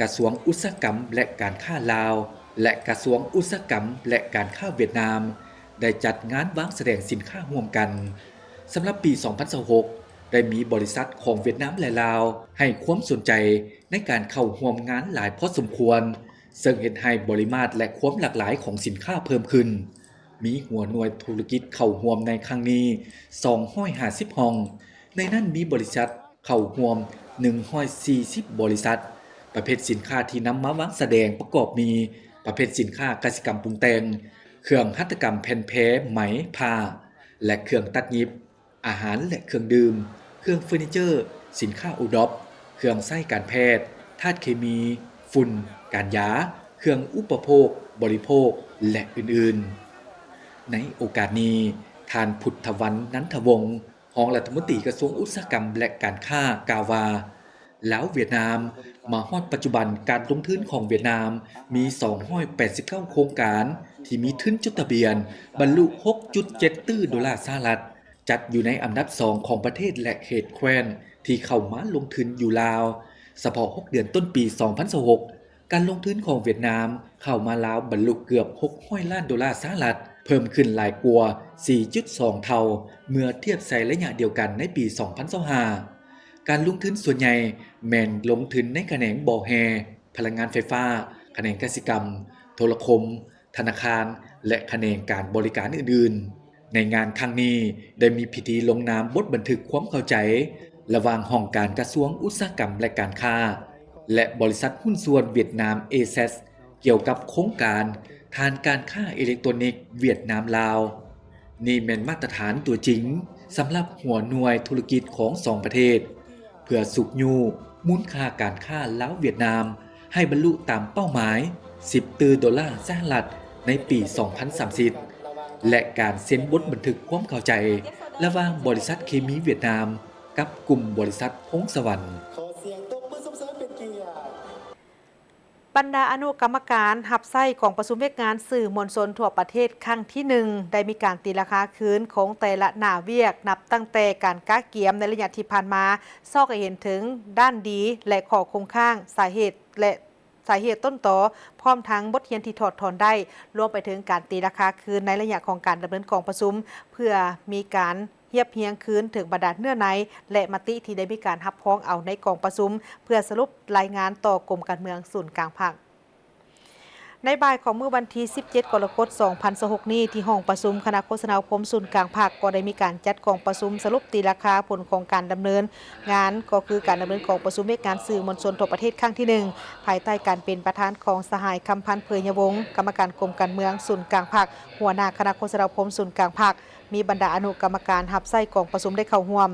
ກະຊວງອຸດສາຫະກຳ ແລະ ການຄ້າລາວ ແລະ ກະຊວງອຸດສາຫະກຳ ແລະ ການຄ້າຫວຽດນາມ ໄດ້ຈັດງານວາງສະແດງສິນຄ້າຮ່ວມກັນ. ສຳລັບປີສອງພັນຊາວຫົກ ໄດ້ມີບໍລິສັດຂອງຫວຽດນາມ ແລະ ລາວ ໃຫ້ຄວາມສົນໃຈໃນການເຂົ້າຮ່ວມງານຫຼາຍພໍສົມຄວນ, ເຊິ່ງເຮັດໃຫ້ບໍລິມາດ ແລະ ຄວາມຫຼາກຫຼາຍຂອງສິນຄ້າເພີ່ມຂຶ້ນ. ມີຫົວໜ່ວຍທຸລະກິດເຂົ້າຮ່ວມໃນຄັ້ງນີ້ສອງຮ້ອຍຫ້າສິບຫ້ອງ, ໃນນັ້ນມີບໍລິສັດເຂົ້າຮ່ວມໜຶ່ງຮ້ອຍສີ່ສິບບໍລິສັດ. ປະເພດສິນຄ້າທີ່ນຳມາວາງສະແດງປະກອບມີ ປະເພດສິນຄ້າກະສິກຳປຸງແຕ່ງ, ເຄື່ອງຫັດຖະກຳແຜ່ນແພ ໄໝ ຜ້າ ແລະ ເຄື່ອງຕັດຫຍິບ, ອາຫານ ແລະ ເຄື່ອງດື່ມ, ເຄື່ອງເຟີນີເຈີ, ສິນຄ້າໂອດອບ, ເຄື່ອງໃຊ້ການແພດ, ທາດເຄມີ, ຝຸ່ນ, ການຢາ, ເຄື່ອງອຸປະໂພກ, ບໍລິໂພກ ແລະ ອື່ນໆ. ໃນໂອກາດນີ້, ທ່ານ ພຸດທະວັນ ນັນທະວົງ ຮອງລັດຖະມົນຕີກະຊວງອຸດສາຫະກຳ ແລະ ການຄ້າ ກ່າວວ່າ, ລາວ-ຫວຽດນາມ. ມາຮອດປັດຈຸບັນ, ການລົງທຶນຂອງຫວຽດນາມມີສອງຮ້ອຍແປດສິບເກົ້າໂຄງການ ທີ່ມີທຶນຈົດທະບຽນບັນລຸຫົກຈຸດເຈັດຕື້ໂດລາສະຫະລັດ, ຈັດຢູ່ໃນອັນດັບສອງຂອງປະເທດ ແລະ ເຂດແຄວ້ນທີ່ເຂົ້າມາລົງທຶນຢູ່ລາວ. ສະເພາະຫົກເດືອນຕົ້ນປີສອງພັນຊາວຫົກ, ການລົງທຶນຂອງຫວຽດນາມເຂົ້າມາລາວບັນລຸເກືອບຫົກຮ້ອຍລ້ານໂດລາສະຫະລັດ, ເພີ່ມຂຶ້ນຫຼາຍກວ່າສີ່ຈຸດສອງເທົ່າ ເມື່ອທຽບໃສ່ໄລຍະດຽວກັນໃນປີສອງພັນຊາວຫ້າ. ການລົງທຶນສ່ວນໃຫຍ່ແມ່ນລົງທຶນໃນຂະແໜງບໍ່ແຮ່, ພະລັງງານໄຟຟ້າ, ຂະແໜງກະສິກຳ, ໂທລະຄົມ, ທະນາຄານ ແລະ ຂະແໜງການບໍລິການອື່ນໆ. ໃນງານຄັ້ງນີ້ ໄດ້ມີພິທີລົງນາມບົດບັນທຶກຄວາມເຂົ້າໃຈ ລະຫວ່າງຫ້ອງການກະຊວງອຸດສາຫະກຳ ແລະ ການຄ້າ ແລະ ບໍລິສັດຫຸ້ນສ່ວນຫວຽດນາມເອເຊັສ ກ່ຽວກັບໂຄງການທານການຄ້າເອເລັກໂຕຣນິກຫວຽດນາມ-ລາວ. ນີ້ແມ່ນມາດຕະຖານຕົວຈິງສຳລັບຫົວໜ່ວຍທຸລະກິດຂອງສອງປະເທດ ເພື່ອຊຸກຍູ້ມູນຄ່າການຄ້າລາວ-ຫວຽດນາມ ໃຫ້ບັນລຸຕາມເປົ້າໝາຍສິບຕື້ໂດລາສະຫະລັດໃນປີສອງພັນສາມສິບ ແລະ ການເຊັນບົດບັນທຶກຄວາມເຂົ້າໃຈລະຫວ່າງບໍລິສັດເຄມີຫວຽດນາມກັບກຸ່ມບໍລິສັດພົງສະຫວັນ. ບັນດາອະນຸກຳມະການຮັບໃຊ້ກອງປະຊຸມວຽກງານສື່ມວນຊົນທົ່ວປະເທດຄັ້ງທີໜຶ່ງ ໄດ້ມີການຕີລາຄາຄືນຂອງແຕ່ລະໜ້າວຽກ ນັບຕັ້ງແຕ່ການກະກຽມໃນໄລຍະທີ່ຜ່ານມາ ຊອກໃຫ້ເຫັນເຖິງດ້ານດີ ແລະ ຂໍ້ຄົງຄ້າງ, ສາເຫດ ແລະ ສາເຫດຕົ້ນຕໍ, ພ້ອມທັງບົດຮຽນທີ່ຖອດຖອນໄດ້, ລວມໄປເຖິງການຕີລາຄາຄືນໃນໄລຍະຂອງການດຳເນີນກອງປະຊຸມ ເພື່ອມີການຮຽບຮຽງຄືນເຖິງບັນດາເນື້ອໃນ ແລະ ມະຕິທີ່ໄດ້ມີການຮັບຮອງເອົາໃນກອງປະຊຸມ ເພື່ອສະຫຼຸບລາຍງານຕໍ່ກົມການເມືອງສູນກາງພັກ. ໃນບ່າຍຂອງມື້ວັນທີສິບເຈັດ ກໍລະກົດ ສອງພັນຊາວຫົກນີ້ ທີ່ຫ້ອງປະຊຸມຄະນະໂຄສະນາອົບຮົມສູນກາງພັກ ກໍໄດ້ມີການຈັດກອງປະຊຸມສະຫຼຸບຕີລາຄາຜົນຂອງການດຳເນີນງານ ກໍຄືການດຳເນີນກອງປະຊຸມວຽກງານສື່ມວນຊົນທົ່ວປະເທດຄັ້ງທີໜຶ່ງ ພາຍໃຕ້ການເປັນປະທານຂອງສະຫາຍ ຄຳພັນ ເຜີຍຍະວົງ ກຳມະການກົມການເມືອງສູນກາງພັກ, ຫົວໜ້າຄະນະໂຄສະນາອົບຮົມສູນກາງພັກ, ມີບັນດາອະນຸກຳມະການຮັບໃຊ້ກອງປະຊຸມໄດ້ເຂົ້າຮ່ວມ.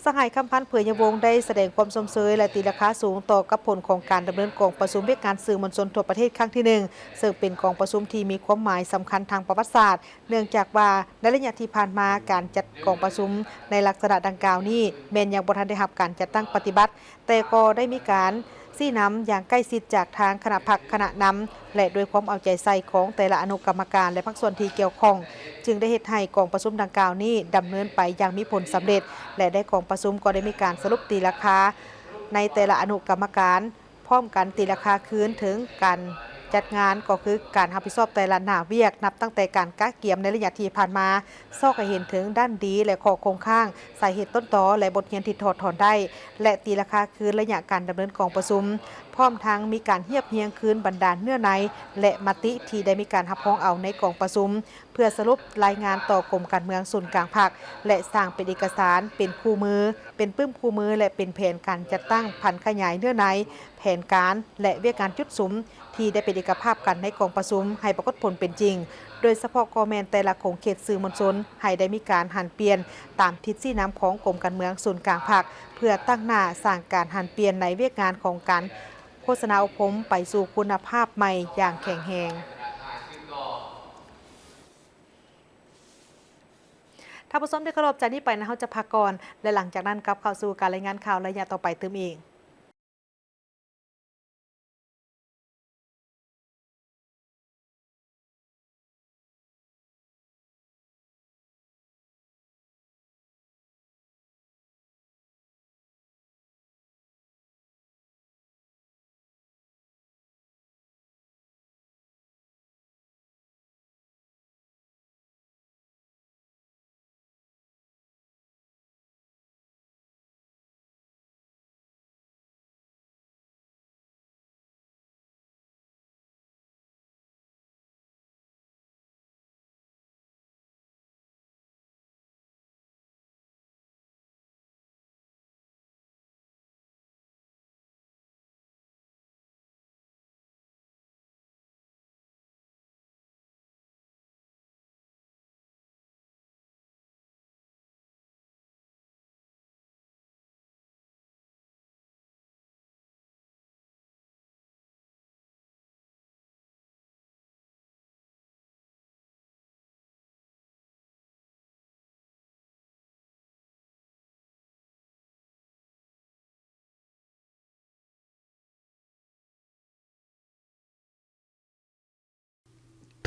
ສະຫາຍ ຄຳພັນ ເຜີຍຍະວົງ ໄດ້ສະແດງຄວາມຊົມເຊີຍ ແລະ ຕີລາຄາສູງຕໍ່ກັບຜົນຂອງການດຳເນີນກອງປະຊຸມວຽກງານສື່ມວນຊົນທົ່ວປະເທດຄັ້ງທີໜຶ່ງ ເຊິ່ງເປັນກອງປະຊຸມທີ່ມີຄວາມໝາຍສຳຄັນທາງປະຫວັດສາດ, ເນື່ອງຈາກວ່າໃນໄລຍະທີ່ຜ່ານມາ ການຈັດກອງປະຊຸມໃນລັກສະນະດັ່ງກ່າວນີ້ ແມ່ນຍັງບໍ່ທັນໄດ້ຮັບການຈັດຕັ້ງປະຕິບັດ, ແຕ່ກໍໄດ້ມີການຊີ້ນຳຢ່າງໃກ້ຊິດຈາກທາງຄະນະພັກຄະນະນຳ ແລະ ດ້ວຍຄວາມເອົາໃຈໃສ່ຂອງແຕ່ລະອະນຸກຳມະການ ແລະ ພາກສ່ວນທີ່ກ່ຽວຂ້ອງ, ຈຶ່ງໄດ້ເຮັດໃຫ້ກອງປະຊຸມດັ່ງກ່າວນີ້ດຳເນີນໄປຢ່າງມີຜົນສຳເລັດ ແລະ ໃນກອງປະຊຸມກໍໄດ້ມີການສະຫຼຸບຕີລາຄາໃນແຕ່ລະອະນຸກຳມະການ, ພ້ອມກັນຕີລາຄາຄືນເຖິງການຈັດງານ, ກໍຄືການຮັບຜິດຊອບແຕ່ລະໜ້າວຽກ ນັບຕັ້ງແຕ່ການກະກຽມໃນໄລຍະທີ່ຜ່ານມາ, ຊອກໃຫ້ເຫັນເຖິງດ້ານດີ ແລະ ຂໍ້ຄົງຄ້າງ, ສາເຫດຕົ້ນຕໍ ແລະ ບົດຮຽນທີ່ຖອດຖອນໄດ້ ແລະ ຕີລາຄາຄືນໄລຍະການດຳເນີນກອງປະຊຸມ, ພ້ອມທັງມີການຮຽບຮຽງຄືນບັນດາເນື້ອໃນ ແລະ ມະຕິທີ່ໄດ້ມີການຮັບຮອງເອົາໃນກອງປະຊຸມ ເພື່ອສະຫຼຸບລາຍງານຕໍ່ກົມການເມືອງສູນກາງພັກ ແລະ ສ້າງເປັນເອກະສານ, ເປັນຄູ່ມື, ເປັນປຶ້ມຄູ່ມື ແລະ ເປັນແຜນການຈັດຕັ້ງຜັນຂະຫຍາຍເນື້ອໃນ, ແຜນການ ແລະ ວຽກງານຈຸດສຸມ ທີ່ໄດ້ເປັນເອກະພາບກັນໃນກອງປະຊຸມໃຫ້ປາກົດຜົນເປັນຈິງ, ໂດຍສະເພາະກໍແມ່ນແຕ່ລະຂົງເຂດສື່ມວນຊົນ ໃຫ້ໄດ້ມີການຫັນປ່ຽນຕາມທິດຊີ້ນຳຂອງກົມການເມືອງສູນກາງພັກ ເພື່ອຕັ້ງໜ້າສ້າງການຫັນປ່ຽນໃນວຽກງານຂອງການໂຄສະນາອົບຮົມໄປສູ່ຄຸນນະພາບໃໝ່ຢ່າງແຂງແຮງ. ທ່ານຜູ້ຊົມທີ່ເຄົາລົບ, ຈາກນີ້ໄປນະ ເຮົາຈະພັກກ່ອນ ແລະ ຫຼັງຈາກນັ້ນກັບເຂົ້າສູ່ການລາຍງານຂ່າວໄລຍະຕໍ່ໄປຕື່ມອີກ.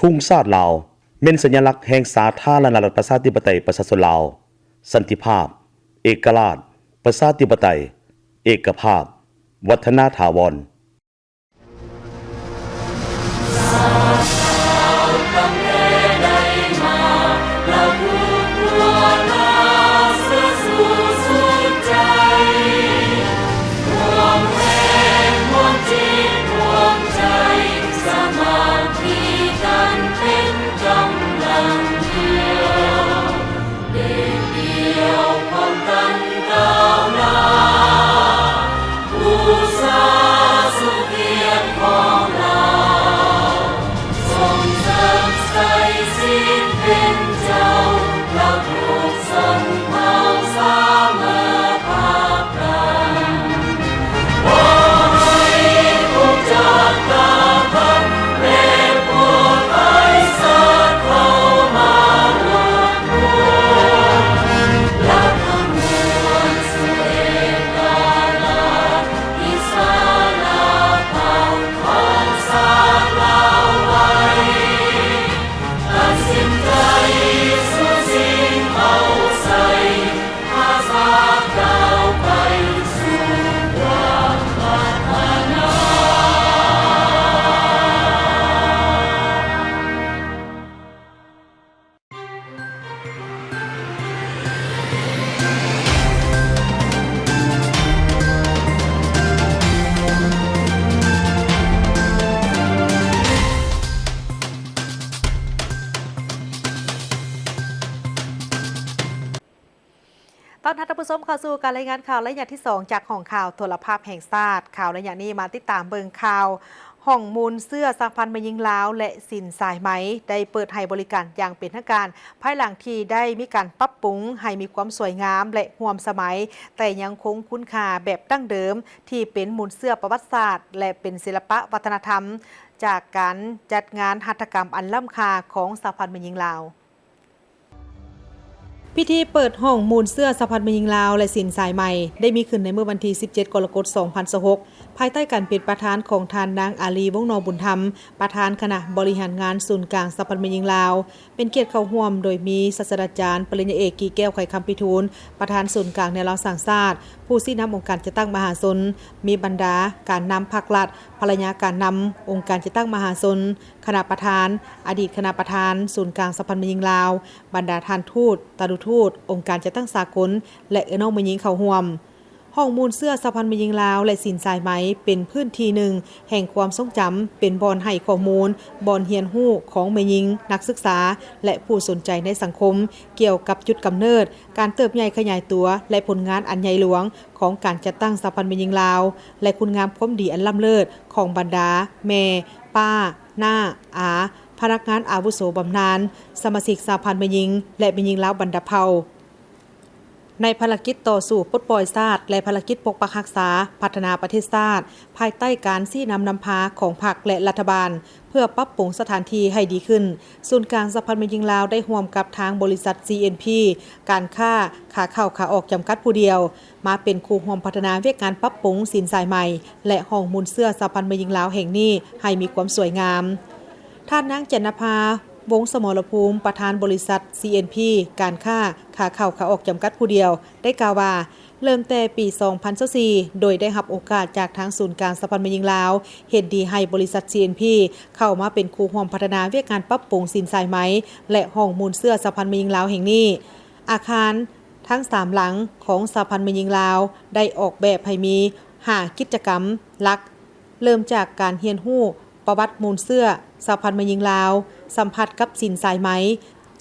ກຸງຊາດລາວ ແມ່ນສັນຍາລັກແຫ່ງສາທາລະນະລັດ ປະຊາທິປະໄຕ ປະຊາຊົນລາວ, ສັນຕິພາບ, ເອກະລາດ, ປະຊາທິປະໄຕ, ເອກະພາບ, ວັດທະນາຖາວອນ. ຕ້ອນຮັບທ່ານຜູ້ຊົມເຂົ້າສູ່ການລາຍງານຂ່າວໄລຍະທີສອງ ຈາກຫ້ອງຂ່າວໂທລະພາບແຫ່ງຊາດ. ຂ່າວໄລຍະນີ້ມາຕິດຕາມເບິ່ງຂ່າວ ຫ້ອງມູນເຊື້ອສະຫະພັນແມ່ຍິງລາວ ແລະ ສິນສາຍໄໝ ໄດ້ເປີດໃຫ້ບໍລິການຢ່າງເປັນທາງການ ພາຍຫຼັງທີ່ໄດ້ມີການປັບປຸງໃຫ້ມີຄວາມສວຍງາມ ແລະ ຮ່ວມສະໄໝ, ແຕ່ຍັງຄົງຄຸນຄ່າແບບດັ້ງເດີມ ທີ່ເປັນມູນເຊື້ອປະຫວັດສາດ ແລະ ເປັນສິລະປະວັດທະນະທຳ ຈາກການຈັດງານຫັດຖະກຳອັນລ້ຳຄ່າຂອງສະຫະພັນແມ່ຍິງລາວ. ພິທີເປີດຫ້ອງມູນເຊື້ອສະຫະພັນແມ່ຍິງລາວ ແລະ ສິນສາຍໄໝ ໄດ້ມີຂຶ້ນໃນມື້ວັນທີສິບເຈັດ ກໍລະກົດ ສອງພັນຊາວຫົກ ພາຍໃຕ້ການເປັນປະທານຂອງທ່ານນາງ ອາລີ ວົງນໍບຸນທຳ ປະທານຄະນະບໍລິຫານງານສູນກາງສະຫະພັນແມ່ຍິງລາວ. ເປັນກຽດເຂົ້າຮ່ວມໂດຍມີສາດສະດາຈານ ປະລິນຍາເອກ ກີແກ້ວ ໄຂຄຳພິທູນ ປະທານສູນກາງແນວລາວສ້າງຊາດ, ຜູ້ຊີ້ນຳອົງການຈັດຕັ້ງມະຫາຊົນ, ມີບັນດາການນຳພັກລັດ, ພັນລະຍາການນຳອົງການຈັດຕັ້ງມະຫາຊົນ, ຄະນະປະທານ, ອະດີດຄະນະປະທານສູນກາງສະຫະພັນແມ່ຍິງລາວ, ບັນດາທ່ານທູດ, ຕານຸທູດ, ອົງການຈັດຕັ້ງສາກົນ ແລະ ເອື້ອຍນ້ອງແມ່ຍິງເຂົ້າຮ່ວມ. ຫ້ອງມູນເຊື້ອສະຫະພັນແມ່ຍິງລາວ ແລະ ສິນສາຍໄໝ ເປັນພື້ນທີ່ໜຶ່ງແຫ່ງຄວາມຊົງຈຳ, ເປັນບ່ອນໃຫ້ຂໍ້ມູນ, ບ່ອນຮຽນຮູ້ຂອງແມ່ຍິງ, ນັກສຶກສາ ແລະ ຜູ້ສົນໃຈໃນສັງຄົມ ກ່ຽວກັບຈຸດກຳເນີດ, ການເຕີບໃຫຍ່ຂະຫຍາຍຕົວ ແລະ ຜົນງານອັນໃຫຍ່ຫຼວງຂອງການຈັດຕັ້ງສະຫະພັນແມ່ຍິງລາວ ແລະ ຄຸນງາມຄວາມດີອັນລ້ຳເລີດຂອງບັນດາແມ່, ປ້າ, ນ້າ, ອາ, ພະນັກງານອາວຸໂສບຳນານ, ສະມາຊິກສະຫະພັນແມ່ຍິງ ແລະ ແມ່ຍິງລາວບັນດາເຜົ່າ. ໃນພາລະກິດຕໍ່ສູ້ປົດປ່ອຍຊາດ ແລະ ພາລະກິດປົກປັກຮັກສາ, ພັດທະນາປະເທດຊາດ, ພາຍໃຕ້ການຊີ້ນຳນຳພາຂອງພັກ ແລະ ລັດຖະບານ ເພື່ອປັບປຸງສະຖານທີ່ໃຫ້ດີຂຶ້ນ, ສູນກາງສະຫະພັນແມ່ຍິງລາວໄດ້ຮ່ວມກັບທາງບໍລິສັດ ຊີເອັນພີ ການຄ້າຂາເຂົ້າຂາອອກຈຳກັດຜູ້ດຽວ ມາເປັນຄູ່ຮ່ວມພັດທະນາວຽກງານປັບປຸງສິນສາຍໃໝ ແລະ ຫ້ອງມູນເຊື້ອສະຫະພັນແມ່ຍິງລາວແຫ່ງນີ້ໃຫ້ມີຄວາມສວຍງາມ. ທ່ານນາງ ຈັນນະພາ ວົງສະໝໍລະພູມ ປະທານບໍລິສັດ ຊີເອັນພີ ການຄ້າຂາເຂົ້າຂາອອກຈຳກັດຜູ້ດຽວ ໄດ້ກ່າວວ່າ ເລີ່ມແຕ່ປີສອງພັນຊາວສີ່ ໂດຍໄດ້ຮັບໂອກາດຈາກທາງສູນກາງສະຫະພັນແມ່ຍິງລາວ ເຫັນດີໃຫ້ບໍລິສັດ ຊີເອັນພີ ເຂົ້າມາເປັນຄູ່ຮ່ວມພັດທະນາວຽກງານປັບປຸງສິນສາຍໄໝ ແລະ ຫ້ອງມູນເຊື້ອສະຫະພັນແມ່ຍິງລາວແຫ່ງນີ້. ອາຄານທັງສາມຫຼັງຂອງສະຫະພັນແມ່ຍິງລາວ ໄດ້ອອກແບບໃຫ້ມີຫ້າກິດຈະກຳຫຼັກ, ເລີ່ມຈາກການຮຽນຮູ້ປະຫວັດມູນເຊື້ອສະຫະພັນແມ່ຍິງລາວ, ສຳຜັດກັບສິນສາຍໄໝ,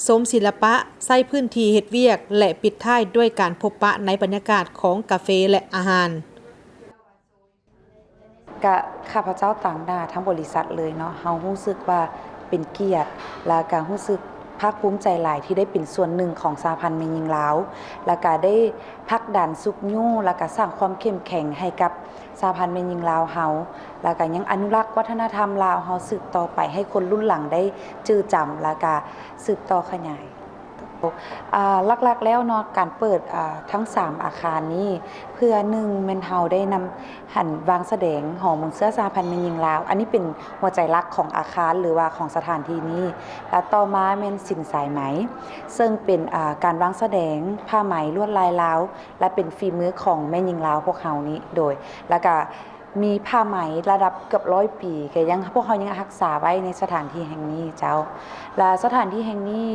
ຊົມສິລະປະ, ໃຊ້ພື້ນທີ່ເຮັດວຽກ ແລະ ປິດທ້າຍດ້ວຍການພົບປະໃນບັນຍາກາດຂອງກາເຟ ແລະ ອາຫານ. ກະຂ້າພະເຈົ້າຕາງໜ້າທັງບໍລິສັດເລີຍເນາະ, ເຮົາຮູ້ສຶກວ່າເປັນກຽດ ແລ້ວກະຮູ້ສຶກພາກພູມໃຈຫຼາຍທີ່ໄດ້ເປັນສ່ວນໜຶ່ງຂອງສະຫະພັນແມ່ຍິງລາວ ແລ້ວກະໄດ້ຜັກດັນຊຸກຍູ້ ແລ້ວກະສ້າງຄວາມເຂັ້ມແຂງໃຫ້ກັບ ສະຫະພັນແມ່ຍິງລາວເຮົາ ແລ້ວກະຍັງອະນຸລັກວັດທະນະທຳລາວເຮົາສືບຕໍ່ໄປໃຫ້ຄົນລຸ້ນຫຼັງໄດ້ຈື່ຈຳ ແລ້ວກະສືບຕໍ່ຂະຫຍາຍ. ອ່າ ຫຼັກໆແລ້ວເນາະ ການເປີດ ອ່າ ທັງສາມອາຄານນີ້ ເພື່ອໜຶ່ງແມ່ນເຮົາໄດ້ນຳ ຫັນ ວາງສະແດງຫໍມູນເຊື້ອສະຫະພັນແມ່ຍິງລາວ ອັນນີ້ເປັນຫົວໃຈຫຼັກຂອງອາຄານ ຫຼືວ່າຂອງສະຖານທີ່ນີ້ ແລະຕໍ່ມາແມ່ນສິນສາຍໄໝ ເຊິ່ງເປັນ ອ່າ ການວາງສະແດງຜ້າໄໝລວດລາຍລາວ ແລະເປັນຝີມືຂອງແມ່ຍິງລາວພວກເຮົານີ້ ໂດຍ ແລະກະມີຜ້າໄໝລະດັບເກືອບຮ້ອຍປີ ກະຍັງ ພວກເຮົາຍັງຮັກສາໄວ້ໃນສະຖານທີ່ແຫ່ງນີ້ເຈົ້າ ແລະສະຖານທີ່ແຫ່ງນີ້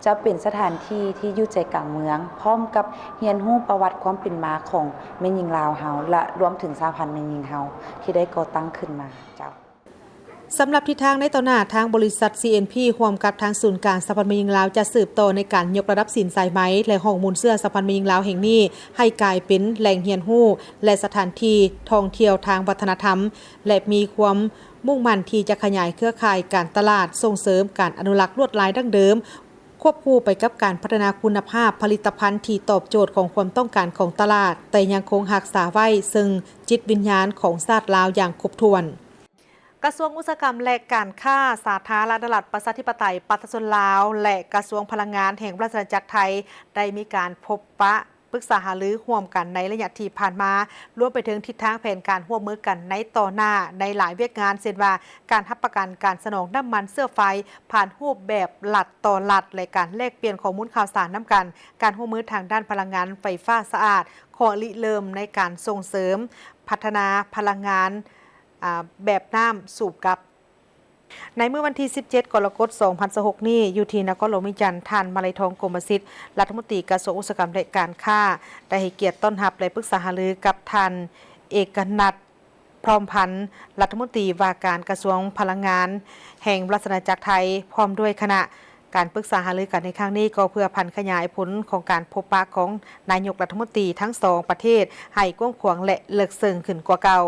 ຈະເປັນສະຖານທີ່ທີ່ຢູ່ໃຈກາງເມືອງ ພ້ອມກັບຮຽນຮູ້ປະຫວັດຄວາມເປັນມາຂອງແມ່ຍິງລາວເຮົາ ແລະລວມເຖິງສະຫະພັນແມ່ຍິງເຮົາທີ່ໄດ້ກໍ່ຕັ້ງຂຶ້ນມາເຈົ້າ. ສຳລັບທິດທາງໃນຕໍ່ໜ້າ, ທາງບໍລິສັດ ຊີເອັນພີ ຮ່ວມກັບທາງສູນກາງສະຫະພັນແມ່ຍິງລາວ ຈະສືບຕໍ່ໃນການຍົກລະດັບສິນສາຍໄໝ ແລະຫ້ອງມູນເຊື້ອສະຫະພັນແມ່ຍິງລາວແຫ່ງນີ້ ໃຫ້ກາຍເປັນແຫຼ່ງຮຽນຮູ້ ແລະສະຖານທີ່ທ່ອງທ່ຽວທາງວັດທະນະທຳ ແລະມີຄວາມມຸ່ງໝັ້ນທີ່ຈະຂະຫຍາຍເຄືອຂ່າຍການຕະຫຼາດ, ສົ່ງເສີມການອະນຸລັກລວດລາຍດັ້ງເດີມ, ຄວບຄູ່ໄປກັບການພັດທະນາຄຸນນະພາບຜະລິດຕະພັນທີ່ຕອບໂຈດຂອງຄວາມຕ້ອງການຂອງຕະຫຼາດ, ແຕ່ຍັງຄົງຮັກສາໄວ້ເຊິ່ງຈິດວິນຍານຂອງຊາດລາວຢ່າງຄົບຖ້ວນ. ກະຊວງອຸດສາຫະກຳ ແລະ ການຄ້າສາທາລະນະລັດ ປະຊາທິປະໄຕ ປະຊາຊົນລາວ ແລະ ກະຊວງພະລັງງານແຫ່ງລາຊະອານາຈັກໄທ ໄດ້ມີການພົບປະ ປຶກສາຫາລືຮ່ວມກັນໃນໄລຍະທີ່ຜ່ານມາ, ລວມໄປເຖິງທິດທາງແຜນການຮ່ວມມືກັນໃນຕໍ່ໜ້າໃນຫຼາຍວຽກງານ ເຊັ່ນວ່າ ການຮັບປະກັນການສະໜອງນ້ຳມັນເຊື້ອໄຟຜ່ານຮູບແບບລັດຕໍ່ລັດ ແລະ ການແລກປ່ຽນຂໍ້ມູນຂ່າວສານນຳກັນ, ການຮ່ວມມືທາງດ້ານພະລັງງານໄຟຟ້າສະອາດ, ຂໍ້ລິເລີ່ມໃນການສົ່ງເສີມພັດທະນາພະລັງງານ ອາ ແບບນ້ຳສູບກັບ. ໃນມື້ວັນທີສິບເຈັດ ກໍລະກົດ ສອງພັນຊາວຫົກນີ້ ຢູ່ທີ່ນະຄອນຫຼວງວຽງຈັນ, ທ່ານ ມາໄລທອງ ກົມມະສິດ ລັດຖະມົນຕີກະຊວງອຸດສາຫະກຳ ແລະ ການຄ້າ ໄດ້ໃຫ້ກຽດຕ້ອນຮັບ ແລະ ປຶກສາຫາລືກັບທ່ານ ເອກະນັດ ພ້ອມພັນ ລັດຖະມົນຕີວ່າການກະຊວງພະລັງງານແຫ່ງລາຊະອານາຈັກໄທ ພ້ອມດ້ວຍຄະນະ. ການປຶກສາຫາລືກັນໃນຄັ້ງນີ້ ກໍເພື່ອຜັນຂະຫຍາຍຜົນຂອງການພົບປະຂອງນາຍົກລັດຖະມົນຕີທັງສອງປະເທດໃຫ້ກວ້າງຂວາງ ແລະ ເລິກເຊິ່ງຂຶ້ນກວ່າເກົ່າ.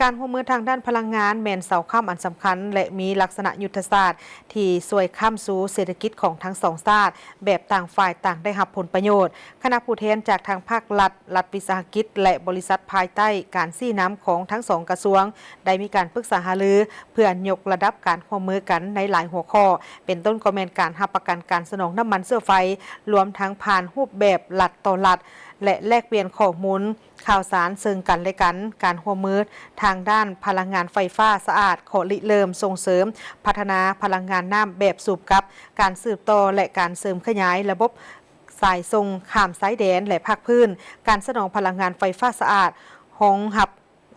ການຮ່ວມມືທາງດ້ານພະລັງງານແມ່ນເສົາຄ້ຳອັນສຳຄັນ ແລະ ມີລັກສະນະຍຸດທະສາດທີ່ຊ່ວຍຄ້ຳຊູເສດຖະກິດຂອງທັງສອງຊາດ ແບບຕ່າງຝ່າຍຕ່າງໄດ້ຮັບຜົນປະໂຫຍດ. ຄະນະຜູ້ແທນຈາກທັງພາກລັດ, ລັດວິສາຫະກິດ ແລະ ບໍລິສັດ ພາຍໃຕ້ການຊີ້ນຳຂອງທັງສອງກະຊວງ ໄດ້ມີການປຶກສາຫາລື ເພື່ອຍົກລະດັບການຮ່ວມມືກັນໃນຫຼາຍຫົວຂໍ້ ເປັນຕົ້ນກໍແມ່ນການຮັບປະກັນການສະໜອງນ້ຳມັນເຊື້ອໄຟ ລວມທັງຜ່ານຮູບແບບລັດຕໍ່ລັດ ແລະ ແລກປ່ຽນຂໍ້ມູນຂ່າວສານເຊິ່ງກັນ ແລະ ກັນ, ການຮ່ວມມືທາງດ້ານພະລັງງານໄຟຟ້າສະອາດ, ຂໍ້ລິເລີ່ມສົ່ງເສີມພັດທະນາພະລັງງານນ້ຳແບບສູບກັບ, ການສືບຕໍ່ ແລະ ການເສີມຂະຫຍາຍລະບົບສາຍສົ່ງຂ້າມຊາຍແດນ ແລະ ພາກພື້ນ, ການສະໜອງພະລັງງານໄຟຟ້າສະອາດ, ຮອງຮັບ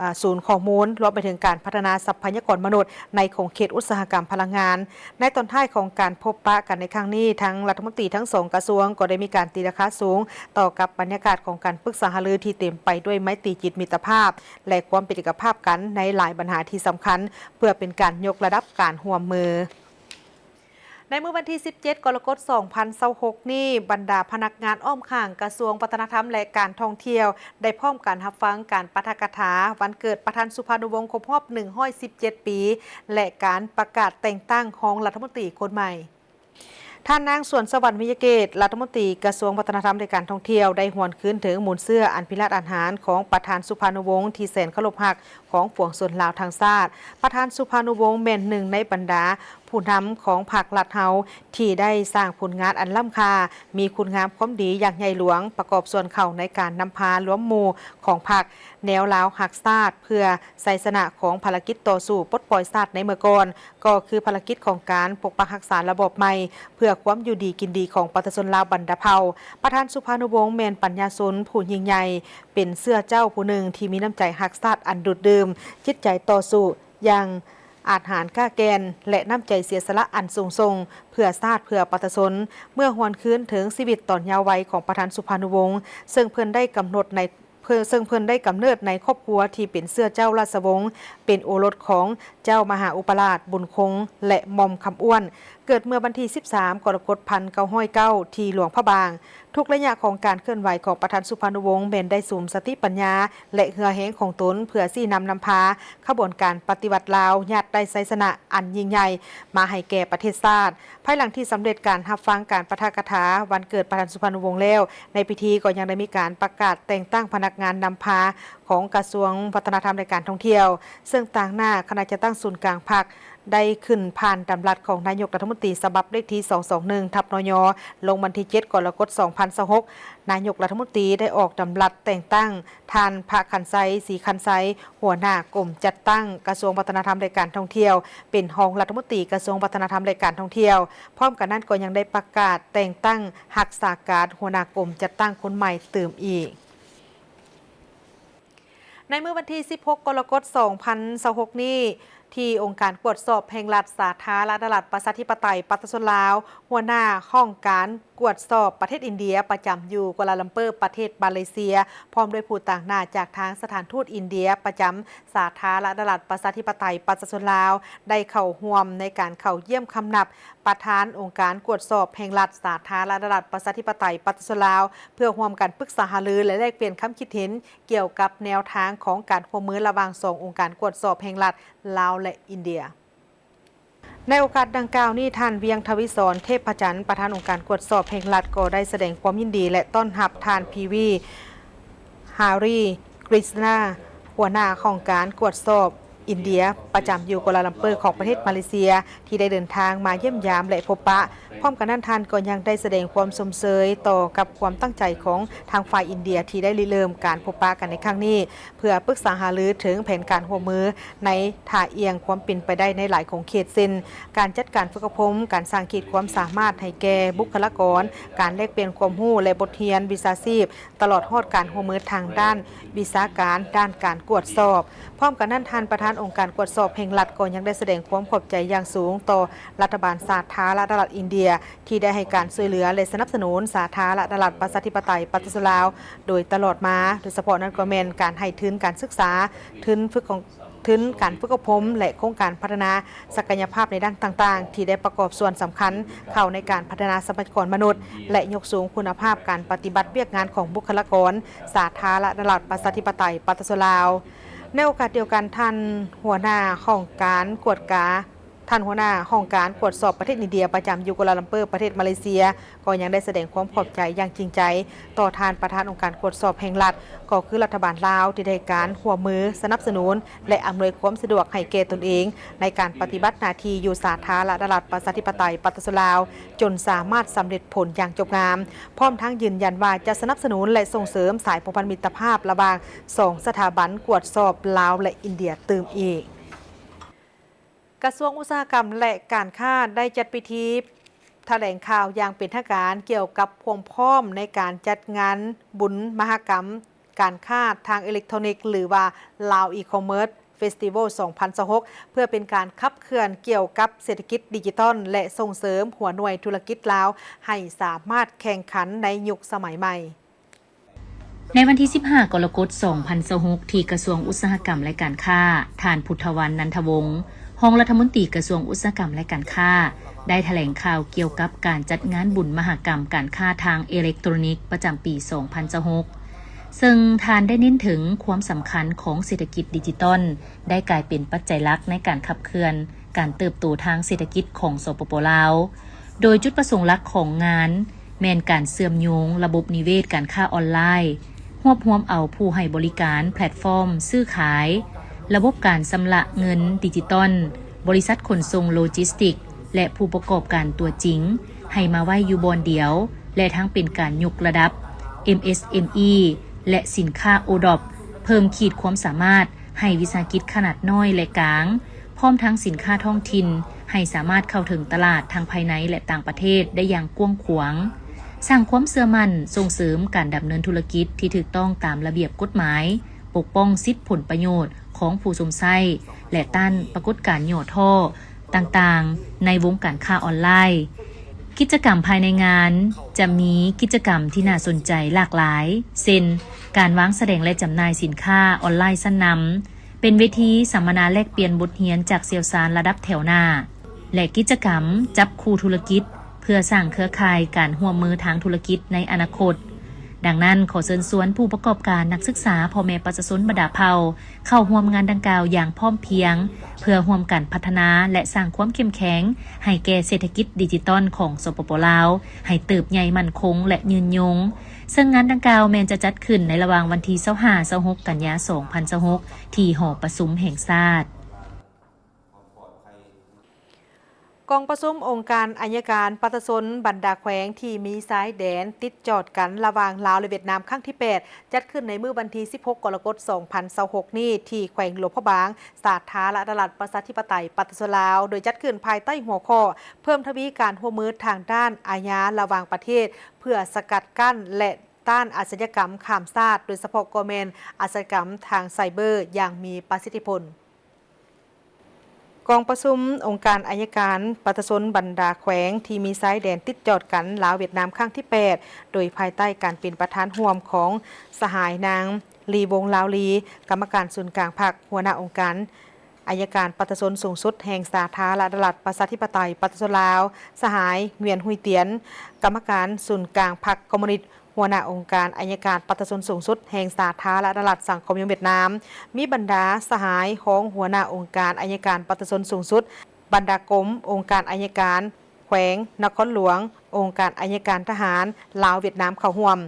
ອາ ສູນຂໍ້ມູນ, ລວມໄປເຖິງການພັດທະນາຊັບພະຍາກອນມະນຸດໃນຂົງເຂດອຸດສາຫະກຳພະລັງງານ. ໃນຕອນທ້າຍຂອງການພົບປະກັນໃນຄັ້ງນີ້, ທັງລັດຖະມົນຕີທັງສອງກະຊວງກໍໄດ້ມີການຕີລາຄາສູງຕໍ່ກັບບັນຍາກາດຂອງການປຶກສາຫາລືທີ່ເຕັມໄປດ້ວຍໄມຕີຈິດມິດຕະພາບ ແລະ ຄວາມເປັນເອກະພາບກັນໃນຫຼາຍບັນຫາທີ່ສຳຄັນ ເພື່ອເປັນການຍົກລະດັບການຮ່ວມມື. ໃນມື້ວັນທີສິບເຈັດ ກໍລະກົດ ສອງພັນຊາວຫົກນີ້, ບັນດາພະນັກງານອ້ອມຂ້າງກະຊວງວັດທະນະທຳ ແລະ ການທ່ອງທ່ຽວ ໄດ້ພ້ອມກັນຮັບຟັງການປາຖະກະຖາວັນເກີດປະທານສຸພານຸວົງຄົບຮອບໜຶ່ງຮ້ອຍສິບເຈັດປີ ແລະ ການປະກາດແຕ່ງຕັ້ງຮອງລັດຖະມົນຕີຄົນໃໝ່. ທ່ານນາງ ສວນສະຫວັນ ວິຍະເກດ ລັດຖະມົນຕີກະຊວງວັດທະນະທຳ ແລະ ການທ່ອງທ່ຽວ ໄດ້ຫວນຄືນເຖິງມູນເຊື້ອອັນພິລະອາດຫານຂອງປະທານສຸພານຸວົງທີ່ແສນເຄົາລົບຮັກ ຂອງປວງຊົນລາວທັງຊາດ. ປະທານສຸພານຸວົງແມ່ນໜຶ່ງໃນບັນດາຜູ້ນຳຂອງພັກລັດເຮົາ ທີ່ໄດ້ສ້າງຜົນງານອັນລ້ຳຄ່າ, ມີຄຸນງາມຄວາມດີຢ່າງໃຫຍ່ຫຼວງ, ປະກອບສ່ວນເຂົ້າໃນການນຳພາລວມໝູ່ຂອງພັກ ແນວລາວຮັກຊາດ ເພື່ອໄຊຊະນະຂອງພາລະກິດຕໍ່ສູ້ປົດປ່ອຍຊາດໃນເມື່ອກ່ອນ, ກໍຄືພາລະກິດຂອງການປົກປັກຮັກສາລະບອບໃໝ່ ເພື່ອຄວາມຢູ່ດີກິນດີຂອງປະຊາຊົນລາວບັນດາເຜົ່າ. ປະທານສຸພານຸວົງແມ່ນປັນຍາຊົນຜູ້ຍິ່ງໃຫຍ່, ເປັນເຊື້ອເຈົ້າຜູ້ໜຶ່ງທີ່ມີນ້ຳໃຈຮັກຊາດອັນດູດດື່ມ, ຈິດໃຈຕໍ່ສູ້ຢ່າງອາດຫານກ້າແກ່ນ ແລະ ນ້ຳໃຈເສຍສະຫຼະອັນສູງສົ່ງເພື່ອຊາດເພື່ອປະຊາຊົນ. ເມື່ອຫວນຄືນເຖິງຊີວິດຕອນຍາວໄວຂອງປະທານສຸພານຸວົງ ເຊິ່ງເພິ່ນໄດ້ກຳນົດໃນ ເຊິ່ງເພິ່ນໄດ້ກຳເນີດໃນຄອບຄົວທີ່ເປັນເຊື້ອເຈົ້າລາຊະວົງ, ເປັນໂອລົດຂອງເຈົ້າມະຫາອຸປະລາດບຸນຄົງ ແລະ ໝ່ອມຄຳອ້ວນ, ເກີດເມື່ອວັນທີສິບສາມ ກໍລະກົດ ພັນເກົ້າຮ້ອຍເກົ້າ ທີ່ຫຼວງພະບາງ. ທຸກໄລຍະຂອງການເຄື່ອນໄຫວຂອງປະທານສຸພານຸວົງ ແມ່ນໄດ້ສຸມສະຕິປັນຍາ ແລະ ເຫື່ອແຮງຂອງຕົນ ເພື່ອຊີ້ນຳນຳພາຂະບວນການປະຕິວັດລາວ ຍາດໄດ້ໄຊຊະນະອັນຍິ່ງໃຫຍ່ມາໃຫ້ແກ່ປະເທດຊາດ. ພາຍຫຼັງທີ່ສຳເລັດການຮັບຟັງການປາຖະກະຖາວັນເກີດປະທານສຸພານຸວົງແລ້ວ, ໃນພິທີກໍຍັງໄດ້ມີການປະກາດແຕ່ງຕັ້ງພະນັກງານນຳພາຂອງກະຊວງວັດທະນະທຳ ແລະ ການທ່ອງທ່ຽວ, ເຊິ່ງຕາງໜ້າຄະນະຈັດຕັ້ງສູນກາງພັກ ໄດ້ຂຶ້ນຜ່ານດຳລັດຂອງນາຍົກລັດຖະມົນຕີ ສະບັບເລກທີສອງສອງໜຶ່ງ ທັບ ນຍ ລົງວັນທີເຈັດ ກໍລະກົດ ສອງພັນຊາວຫົກ. ນາຍົກລັດຖະມົນຕີໄດ້ອອກດຳລັດແຕ່ງຕັ້ງທ່ານ ພະຄັນໄຊ ສີຄັນໄຊ ຫົວໜ້າກົມຈັດຕັ້ງກະຊວງວັດທະນະທຳ ແລະ ການທ່ອງທ່ຽວ ເປັນຮອງລັດຖະມົນຕີກະຊວງວັດທະນະທຳ ແລະ ການທ່ອງທ່ຽວ. ພ້ອມກັນນັ້ນກໍຍັງໄດ້ປະກາດແຕ່ງຕັ້ງຮັກສາການຫົວໜ້າກົມຈັດຕັ້ງຄົນໃໝ່ຕື່ມອີກ. ໃນມື້ວັນທີສິບຫົກ ກໍລະກົດ ສອງພັນຊາວຫົກນີ້ ທີ່ອົງການກວດສອບແຫ່ງລັດສາທາລະນະລັດປະຊາທິປະໄຕປະຊາຊົນລາວ, ຫົວໜ້າຫ້ອງການກວດສອບປະເທດອິນເດຍ ປະຈຳຢູ່ກົວລາລັມເປີ ປະເທດມາເລເຊຍ ພ້ອມດ້ວຍຜູ້ຕາງໜ້າຈາກທາງສະຖານທູດອິນເດຍປະຈຳສາທາລະນະລັດປະຊາທິປະໄຕປະຊາຊົນລາວ ໄດ້ເຂົ້າຮ່ວມໃນການເຂົ້າຢ້ຽມຄຳນັບ ປະທານອົງການກວດສອບແຫ່ງລັດສາທາລະນະລັດປະຊາທິປະໄຕປະຊາຊົນລາວ ເພື່ອຮ່ວມກັນປຶກສາຫາລື ແລະ ແລກປ່ຽນຄຳຄິດເຫັນ ກ່ຽວກັບແນວທາງຂອງການຮ່ວມມືລະຫວ່າງສອງອົງການກວດສອບແຫ່ງລັດລາວ ແລະ ອິນເດຍ. ໃນໂອກາດດັ່ງກ່າວນີ້, ທ່ານ ວຽງ ທະວີສອນ ເທບພະຈັນ ປະທານອົງການກວດສອບແຫ່ງລັດ ກໍໄດ້ສະແດງຄວາມຍິນດີ ແລະ ຕ້ອນຮັບທ່ານ ພີວີ ຮາຣີ ກຣິດຊະນາ ຫົວໜ້າຫ້ອງການກວດສອບອິນເດຍ ປະຈຳຢູ່ກົວລາລັມເປີຂອງປະເທດມາເລເຊຍ ທີ່ໄດ້ເດີນທາງມາຢ້ຽມຢາມ ແລະ ພົບປະ. ພ້ອມກັນນັ້ນ, ທ່ານກໍຍັງໄດ້ສະແດງຄວາມຊົມເຊີຍຕໍ່ກັບຄວາມຕັ້ງໃຈຂອງທາງຝ່າຍອິນເດຍ ທີ່ໄດ້ລິເລີ່ມການພົບປະກັນໃນຄັ້ງນີ້ ເພື່ອປຶກສາຫາລືເຖິງແຜນການຮ່ວມມືໃນທ່າອ່ຽງຄວາມເປັນໄປໄດ້ໃນຫຼາຍຂົງເຂດ ເຊັ່ນ ການຈັດການຝຶກອົບຮົມ, ການສ້າງຂີດຄວາມສາມາດໃຫ້ແກ່ບຸກຄະລາກອນ, ການແລກປ່ຽນຄວາມຮູ້ ແລະ ບົດຮຽນວິຊາຊີບ, ຕະຫຼອດຮອດການຮ່ວມມືທາງດ້ານວິຊາການ, ດ້ານການກວດສອບ. ພ້ອມກັນນັ້ນ, ທ່ານປະທານອົງການກວດສອບແຫ່ງລັດ ກໍຍັງໄດ້ສະແດງຄວາມຂອບໃຈຢ່າງສູງຕໍ່ລັດຖະບານສາທາລະນະລັດອິນເດຍ ທີ່ໄດ້ໃຫ້ການຊ່ວຍເຫຼືອ ແລະ ສະໜັບສະໜູນສາທາລະນະລັດປະຊາທິປະໄຕປະຊາຊົນລາວໂດຍຕະຫຼອດມາ, ໂດຍສະເພາະນັ້ນກໍແມ່ນການໃຫ້ທຶນການສຶກສາ, ທຶນຝຶກຂອງ ທຶນການຝຶກອົບຮົມ ແລະ ໂຄງການພັດທະນາສັກກະຍະພາບໃນດ້ານຕ່າງໆ ທີ່ໄດ້ປະກອບສ່ວນສຳຄັນເຂົ້າໃນການພັດທະນາຊັບພະຍາກອນມະນຸດ ແລະ ຍົກສູງຄຸນນະພາບການປະຕິບັດວຽກງານຂອງບຸກຄະລາກອນສາທາລະນະລັດປະຊາທິປະໄຕປະຊາຊົນລາວ. ໃນໂອກາດດຽວກັນ, ທ່ານຫົວໜ້າຫ້ອງການກວດກາ ທ່ານຫົວໜ້າຫ້ອງການກວດສອບປະເທດອິນເດຍ ປະຈຳຢູ່ກົວລາລັມເປີ ປະເທດມາເລເຊຍ ກໍຍັງໄດ້ສະແດງຄວາມຂອບໃຈຢ່າງຈິງໃຈຕໍ່ທ່ານປະທານອົງການກວດສອບແຫ່ງລັດ ກໍຄືລັດຖະບານລາວ ທີ່ໄດ້ໃຫ້ການຮ່ວມມືສະໜັບສະໜູນ ແລະ ອຳນວຍຄວາມສະດວກໃຫ້ແກ່ຕົນເອງໃນການປະຕິບັດໜ້າທີ່ຢູ່ສາທາລະນະລັດປະຊາທິປະໄຕປະຊາຊົນລາວ ຈົນສາມາດສຳເລັດຜົນຢ່າງຈົບງາມ, ພ້ອມທັງຢືນຢັນວ່າຈະສະໜັບສະໜູນ ແລະ ສົ່ງເສີມສາຍພົວພັນມິດຕະພາບລະຫວ່າງສອງສະຖາບັນກວດສອບລາວ ແລະ ອິນເດຍຕື່ມອີກ. ກະຊວງອຸດສາຫະກຳ ແລະ ການຄ້າ ໄດ້ຈັດພິທີຖະແຫຼງຂ່າວຢ່າງເປັນທາງການກ່ຽວກັບຄວາມພ້ອມໃນການຈັດງານບຸນມະຫະກຳການຄ້າທາງເອເລັກໂທຣນິກ ຫຼືວ່າ Lao E-commerce Festival ສອງພັນຊາວຫົກ ເພື່ອເປັນການຂັບເຄື່ອນກ່ຽວກັບເສດຖະກິດດິຈິຕອນ ແລະ ສົ່ງເສີມຫົວໜ່ວຍທຸລະກິດລາວໃຫ້ສາມາດແຂ່ງຂັນໃນຍຸກສະໄໝໃໝ່. ໃນວັນທີສິບຫ້າ ກໍລະກົດ ສອງພັນຊາວຫົກ ທີ່ກະຊວງອຸດສາຫະກຳ ແລະ ການຄ້າ, ທ່ານ ພຸດທະວັນ ນັນທະວົງ ຮອງລັດຖະມົນຕີກະຊວງອຸດສາຫະກຳ ແລະ ການຄ້າ ໄດ້ຖະແຫຼງຂ່າວກ່ຽວກັບການຈັດງານບຸນມະຫະກຳການຄ້າທາງເອເລັກໂທຣນິກປະຈຳປີ ສອງພັນຊາວຫົກ ເຊິ່ງທ່ານໄດ້ເນັ້ນເຖິງຄວາມສຳຄັນຂອງເສດຖະກິດດິຈິຕອນ ໄດ້ກາຍເປັນປັດໄຈຫຼັກໃນການຂັບເຄື່ອນການເຕີບໂຕທາງເສດຖະກິດຂອງ ສປປ ລາວ. ໂດຍຈຸດປະສົງຫຼັກຂອງງານແມ່ນການເຊື່ອມໂຍງລະບົບນິເວດການຄ້າອອນລາຍ, ຮວບຮວມເອົາຜູ້ໃຫ້ບໍລິການແພລດຟອມຊື້ຂາຍ, ລະບົບການຊຳລະເງິນດິຈິຕອນ, ບໍລິສັດຂົນສົ່ງໂລຈິສຕິກ ແລະ ຜູ້ປະກອບການຕົວຈິງ ໃຫ້ມາໄວ້ຢູ່ບ່ອນດຽວ ແລະ ທັງເປັນການຍົກລະດັບ ເອັມເອສເອັມອີ ແລະ ສິນຄ້າ ໂອດອບ ເພີ່ມຂີດຄວາມສາມາດໃຫ້ວິສາຫະກິດຂະໜາດນ້ອຍ ແລະ ກາງ ພ້ອມທັງສິນຄ້າທ້ອງຖິ່ນ ໃຫ້ສາມາດເຂົ້າເຖິງຕະຫຼາດທັງພາຍໃນ ແລະ ຕ່າງປະເທດໄດ້ຢ່າງກວ້າງຂວາງ, ສ້າງຄວາມເຊື່ອໝັ້ນ, ສົ່ງເສີມການດຳເນີນທຸລະກິດທີ່ຖືກຕ້ອງຕາມລະບຽບກົດໝາຍ, ປົກປ້ອງສິດຜົນປະໂຫຍດຂອງຜູ້ຊົມໃຊ້ ແລະ ຕ້ານປາກົດການຫຍໍ້ທໍ້ຕ່າງໆໃນວົງການຄ້າອອນລາຍ. ກິດຈະກຳພາຍໃນງານຈະມີກິດຈະກຳທີ່ໜ້າສົນໃຈຫຼາກຫຼາຍ ເຊັ່ນ ການວາງສະແດງ ແລະ ຈຳໜ່າຍສິນຄ້າອອນລາຍຊັ້ນນຳ, ເປັນເວທີສຳມະນາແລກປ່ຽນບົດຮຽນຈາກຊ່ຽວຊານລະດັບແຖວໜ້າ ແລະ ກິດຈະກຳຈັບຄູ່ທຸລະກິດ ເພື່ອສ້າງເຄືອຂ່າຍການຮ່ວມມືທາງທຸລະກິດໃນອະນາຄົດ. ດັ່ງນັ້ນ, ຂໍເຊີນຊວນຜູ້ປະກອບການ, ນັກສຶກສາ, ພໍ່ແມ່ປະຊາຊົນບັນດາເຜົ່າ ເຂົ້າຮ່ວມງານດັ່ງກ່າວຢ່າງພ້ອມພຽງ ເພື່ອຮ່ວມກັນພັດທະນາ ແລະ ສ້າງຄວາມເຂັ້ມແຂງໃຫ້ແກ່ເສດຖະກິດດິຈິຕອນຂອງ ສປປ ລາວ ໃຫ້ເຕີບໃຫຍ່ໝັ້ນຄົງ ແລະ ຍືນຍົງ. ເຊິ່ງງານດັ່ງກ່າວແມ່ນຈະຈັດຂຶ້ນໃນລະຫວ່າງວັນທີຊາວຫ້າ ຊາວຫົກ ກັນຍາ ສອງພັນຊາວຫົກ ທີ່ຫໍປະຊຸມແຫ່ງຊາດ. ກອງປະຊຸມອົງການໄອຍະການປະຊາຊົນບັນດາແຂວງທີ່ມີຊາຍແດນຕິດຈອດກັນລະຫວ່າງລາວ ແລະ ຫວຽດນາມ ຄັ້ງທີແປດ ຈັດຂຶ້ນໃນມື້ວັນທີສິບຫົກ ກໍລະກົດ ສອງພັນຊາວຫົກ ນີ້ ທີ່ແຂວງຫຼວງພະບາງ, ສາທາລະນະລັດ ປະຊາທິປະໄຕ ປະຊາຊົນລາວ, ໂດຍຈັດຂຶ້ນພາຍໃຕ້ຫົວຂໍ້ ເພີ່ມທະວີການຮ່ວມມືທາງດ້ານອາຍາລະຫວ່າງປະເທດ ເພື່ອສະກັດກັ້ນ ແລະ ຕ້ານອາຊະຍາກຳຂ້າມຊາດ, ໂດຍສະເພາະກໍແມ່ນອາຊະຍາກຳທາງໄຊເບີຢ່າງມີປະສິດທິຜົນ. ກອງປະຊຸມອົງການໄອຍະການປະຊາຊົນບັນດາແຂວງທີ່ມີຊາຍແດນຕິດຈອດກັນລາວ-ຫວຽດນາມ ຄັ້ງທີແປດ ໂດຍພາຍໃຕ້ການເປັນປະທານຮ່ວມຂອງສະຫາຍນາງ ລີ ວົງລາວລີ ກຳມະການສູນກາງພັກ, ຫົວໜ້າອົງການໄອຍະການປະຊາຊົນສູງສຸດແຫ່ງສາທາລະນະລັດ ປະຊາທິປະໄຕ ປະຊາຊົນລາວ, ສະຫາຍ ງວຽນ ຮຸຍຕຽນ ກຳມະການສູນກາງພັກຄອມມູນິດ, ຫົວໜ້າອົງການໄອຍະການປະຊາຊົນສູງສຸດແຫ່ງສາທາລະນະລັດສັງຄົມນິຍົມຫວຽດນາມ, ມີບັນດາສະຫາຍຮອງຫົວໜ້າອົງການໄອຍະການປະຊາຊົນສູງສຸດ, ບັນດາກົມ, ອົງການໄອຍະການແຂວງ, ນະຄອນຫຼວງ, ອົງການໄອຍະການທະຫານລາວ-ຫວຽດນາມເຂົ້າຮ່ວມ.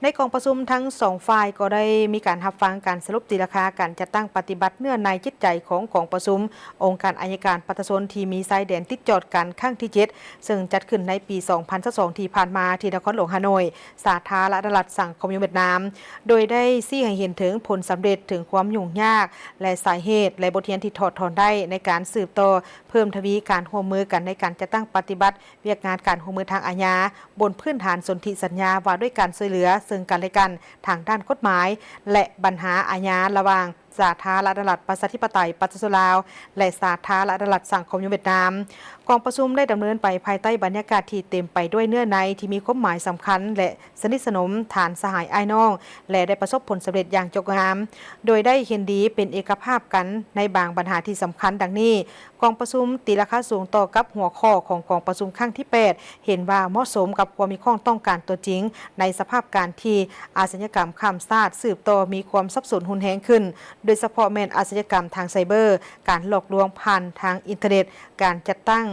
ໃນກອງປະຊຸມທັງສອງຝ່າຍກໍໄດ້ມີການຮັບຟັງການສະຫຼຸບຕີລາຄາການຈັດຕັ້ງປະຕິບັດເນື້ອໃນຈິດໃຈຂອງກອງປະຊຸມອົງການໄອຍະການປະຊາຊົນທີ່ມີຊາຍແດນຕິດຈອດກັນຄັ້ງທີເຈັດ ເຊິ່ງຈັດຂຶ້ນໃນປີສອງພັນຊາວສອງທີ່ຜ່ານມາທີ່ນະຄອນຫຼວງຮ່າໂນ້ຍ, ສາທາລະນະລັດສັງຄົມນິຍົມຫວຽດນາມ, ໂດຍໄດ້ຊີ້ໃຫ້ເຫັນເຖິງຜົນສຳເລັດ, ເຖິງຄວາມຫຍຸ້ງຍາກ ແລະ ສາເຫດ ແລະ ບົດຮຽນທີ່ຖອດຖອນໄດ້ໃນການສືບຕໍ່ເພີ່ມທະວີການຮ່ວມມືກັນໃນການຈັດຕັ້ງປະຕິບັດວຽກງານການຮ່ວມມືທາງອາຍາ ບົນພື້ນຖານສົນທິສັນຍາວ່າດ້ວຍການຊ່ວຍເຫຼືອເຊິ່ງກັນແລະກັນທາງດ້ານກົດໝາຍ ແລະ ບັນຫາອາຍາລະຫວ່າງ ສາທາລະນະລັດປະຊາທິປະໄຕປະຊາຊົນລາວ ແລະ ສາທາລະນະລັດສັງຄົມນິຍົມຫວຽດນາມ. ກອງປະຊຸມໄດ້ດຳເນີນໄປພາຍໃຕ້ບັນຍາກາດທີ່ເຕັມໄປດ້ວຍເນື້ອໃນທີ່ມີຄວາມໝາຍສຳຄັນ ແລະ ສະໜິດສະໜົມຖານສະຫາຍອ້າຍນ້ອງ ແລະ ໄດ້ປະສົບຜົນສຳເລັດຢ່າງຈົບງາມ, ໂດຍໄດ້ເຫັນດີເປັນເອກະພາບກັນໃນບາງບັນຫາທີ່ສຳຄັນ ດັ່ງນີ້: ກອງປະຊຸມຕີລາຄາສູງຕໍ່ກັບຫົວຂໍ້ຂອງກອງປະຊຸມຄັ້ງທີແປດ ເຫັນວ່າເໝາະສົມກັບຄວາມມີຄວາມຕ້ອງການຕົວຈິງໃນສະພາບການທີ່ອາຊະຍາກຳຂ້າມຊາດສືບຕໍ່ມີຄວາມສັບສົນຮຸນແຮງຂຶ້ນ, ໂດຍສະເພາະແມ່ນອາຊະຍາກຳທາງໄຊເບີ, ການຫຼອກລວງຜ່ານທາງອິນເຕີເນັດ, ການຈັດຕັ້ງ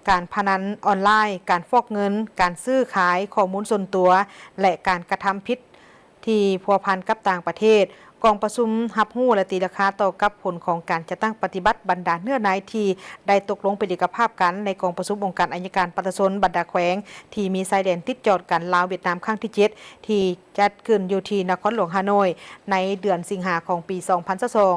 ການພະນັນອອນລາຍ, ການຟອກເງິນ, ການຊື້ຂາຍຂໍ້ມູນສ່ວນຕົວ ແລະ ການກະທຳຜິດ ທີ່ພົວພັນກັບຕ່າງປະເທດ. ກອງປະຊຸມຮັບຮູ້ ແລະ ຕີລາຄາຕໍ່ກັບຜົນຂອງການຈັດຕັ້ງປະຕິບັດບັນດາເນື້ອໃນທີ່ໄດ້ຕົກລົງເປັນເອກະພາບກັນໃນກອງປະຊຸມອົງການໄອຍະການປະຊາຊົນບັນດາແຂວງທີ່ມີຊາຍແດນຕິດຈອດກັນລາວ-ຫວຽດນາມຄັ້ງທີເຈັດ ທີ່ຈັດຂຶ້ນຢູ່ທີ່ນະຄອນຫຼວງຮ່າໂນ້ຍໃນເດືອນສິງຫາຂອງປີສອງພັນຊາວສອງ.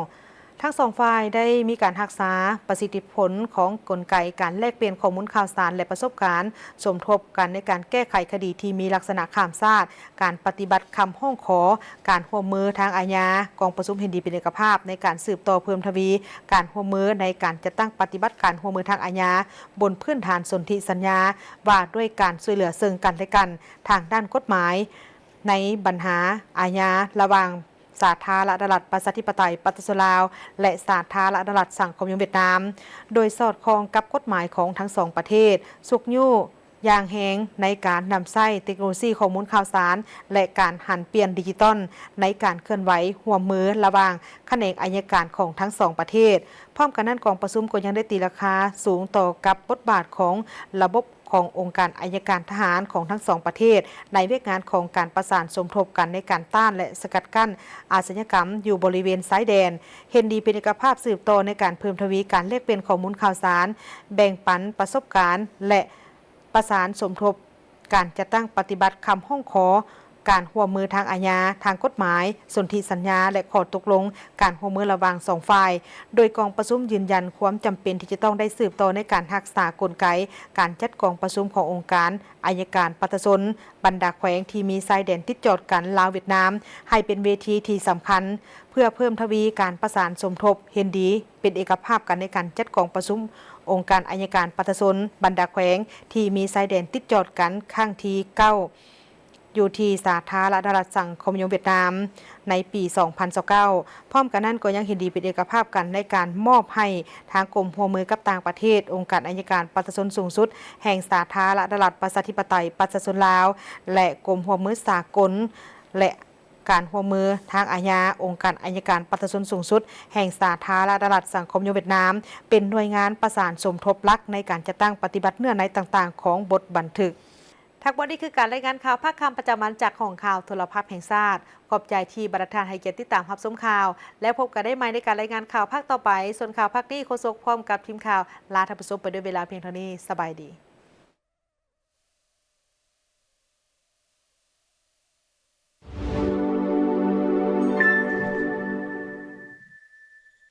ທັງສອງຝ່າຍໄດ້ມີການຮັກສາປະສິດທິຜົນຂອງກົນໄກການແລກປ່ຽນຂໍ້ມູນຂ່າວສານ ແລະ ປະສົບການ, ສົມທົບກັນໃນການແກ້ໄຂຄະດີທີ່ມີລັກສະນະຂ້າມຊາດ, ການປະຕິບັດຄຳຮ້ອງຂໍການຮ່ວມມືທາງອາຍາ. ກອງປະຊຸມເຫັນດີເປັນເອກະພາບໃນການສືບຕໍ່ເພີ່ມທະວີການຮ່ວມມືໃນການຈັດຕັ້ງປະຕິບັດການຮ່ວມມືທາງອາຍາ ບົນພື້ນຖານສົນທິສັນຍາວ່າດ້ວຍການຊ່ວຍເຫຼືອເຊິ່ງກັນແລະກັນທາງດ້ານກົດໝາຍ ໃນບັນຫາອາຍາລະຫວ່າງ ສາທາລະນະລັດປະຊາທິປະໄຕປະຊາຊົນລາວ ແລະ ສາທາລະນະລັດສັງຄົມນິຍົມຫວຽດນາມ, ໂດຍສອດຄ່ອງກັບກົດໝາຍຂອງທັງສອງປະເທດ, ຊຸກຍູ້ຢ່າງແຮງໃນການນຳໃຊ້ເຕັກໂນໂລຊີຂໍ້ມູນຂ່າວສານ ແລະ ການຫັນປ່ຽນດິຈິຕອນໃນການເຄື່ອນໄຫວຮ່ວມມືລະຫວ່າງຂະແໜງໄອຍະການຂອງທັງສອງປະເທດ. ພ້ອມກັນນັ້ນ, ກອງປະຊຸມກໍຍັງໄດ້ຕີລາຄາສູງຕໍ່ກັບບົດບາດຂອງລະບົບ ຂອງອົງການໄອຍະການທະຫານຂອງທັງສອງປະເທດ ໃນວຽກງານຂອງການປະສານສົມທົບກັນໃນການຕ້ານ ແລະ ສະກັດກັ້ນອາຊະຍາກຳຢູ່ບໍລິເວນຊາຍແດນ, ເຫັນດີເປັນເອກະພາບສືບຕໍ່ໃນການເພີ່ມທະວີການແລກປ່ຽນຂໍ້ມູນຂ່າວສານ, ແບ່ງປັນປະສົບການ ແລະ ປະສານສົມທົບການຈັດຕັ້ງປະຕິບັດຄຳຮ້ອງຂໍການຮ່ວມມືທາງອາຍາ, ທາງກົດໝາຍ, ສົນທິສັນຍາ ແລະ ຂໍ້ຕົກລົງການຮ່ວມມືລະຫວ່າງສອງຝ່າຍ, ໂດຍກອງປະຊຸມຢືນຢັນຄວາມຈຳເປັນທີ່ຈະຕ້ອງໄດ້ສືບຕໍ່ໃນການຮັກສາກົນໄກ ການຈັດກອງປະຊຸມຂອງອົງການໄອຍະການປະຊາຊົນບັນດາແຂວງທີ່ມີຊາຍແດນຕິດຈອດກັນລາວ-ຫວຽດນາມ ໃຫ້ເປັນເວທີທີ່ສຳຄັນ ເພື່ອເພີ່ມທະວີການປະສານສົມທົບເຫັນດີເປັນເອກະພາບກັນໃນການຈັດກອງປະຊຸມອົງການໄອຍະການປະຊາຊົນບັນດາແຂວງທີ່ມີຊາຍແດນຕິດຈອດກັນຄັ້ງທີເກົ້າ ຢູ່ທີ່ສາທາລະນະລັດສັງຄົມນິຍົມຫວຽດນາມ ໃນປີສອງພັນຊາວເກົ້າ. ພ້ອມກັນນັ້ນກໍຍັງເຫັນດີເປັນເອກະພາບກັນໃນການມອບໃຫ້ທາງກົມຮ່ວມມືກັບຕ່າງປະເທດ, ອົງການໄອຍະການປະຊາຊົນສູງສຸດແຫ່ງສາທາລະນະລັດປະຊາທິປະໄຕປະຊາຊົນລາວ ແລະ ກົມຮ່ວມມືສາກົນ ແລະ ການຮ່ວມມືທາງອາຍາ, ອົງການໄອຍະການປະຊາຊົນສູງສຸດແຫ່ງສາທາລະນະລັດສັງຄົມນິຍົມຫວຽດນາມ ເປັນໜ່ວຍງານປະສານສົມທົບຫຼັກໃນການຈັດຕັ້ງປະຕິບັດເນື້ອໃນຕ່າງໆຂອງບົດບັນທຶກ. ທັງໝົດນີ້ຄືການລາຍງານຂ່າວພາກຄ່ຳປະຈຳວັນຈາກຫ້ອງຂ່າວໂທລະພາບແຫ່ງຊາດ. ຂອບໃຈທີ່ບັນດາທ່ານໃຫ້ກຽດຕິດຕາມຮັບຊົມຂ່າວ ແລ້ວພົບກັນໄດ້ໃໝ່ໃນການລາຍງານຂ່າວພາກຕໍ່ໄປ. ສ່ວນຂ່າວພາກນີ້ ໂຄສົກພ້ອມກັບທີມຂ່າວ ລາທ່ານຜູ້ຊົມໄປດ້ວຍເວລາພຽງເທົ່ານີ້. ສະບາຍດີ.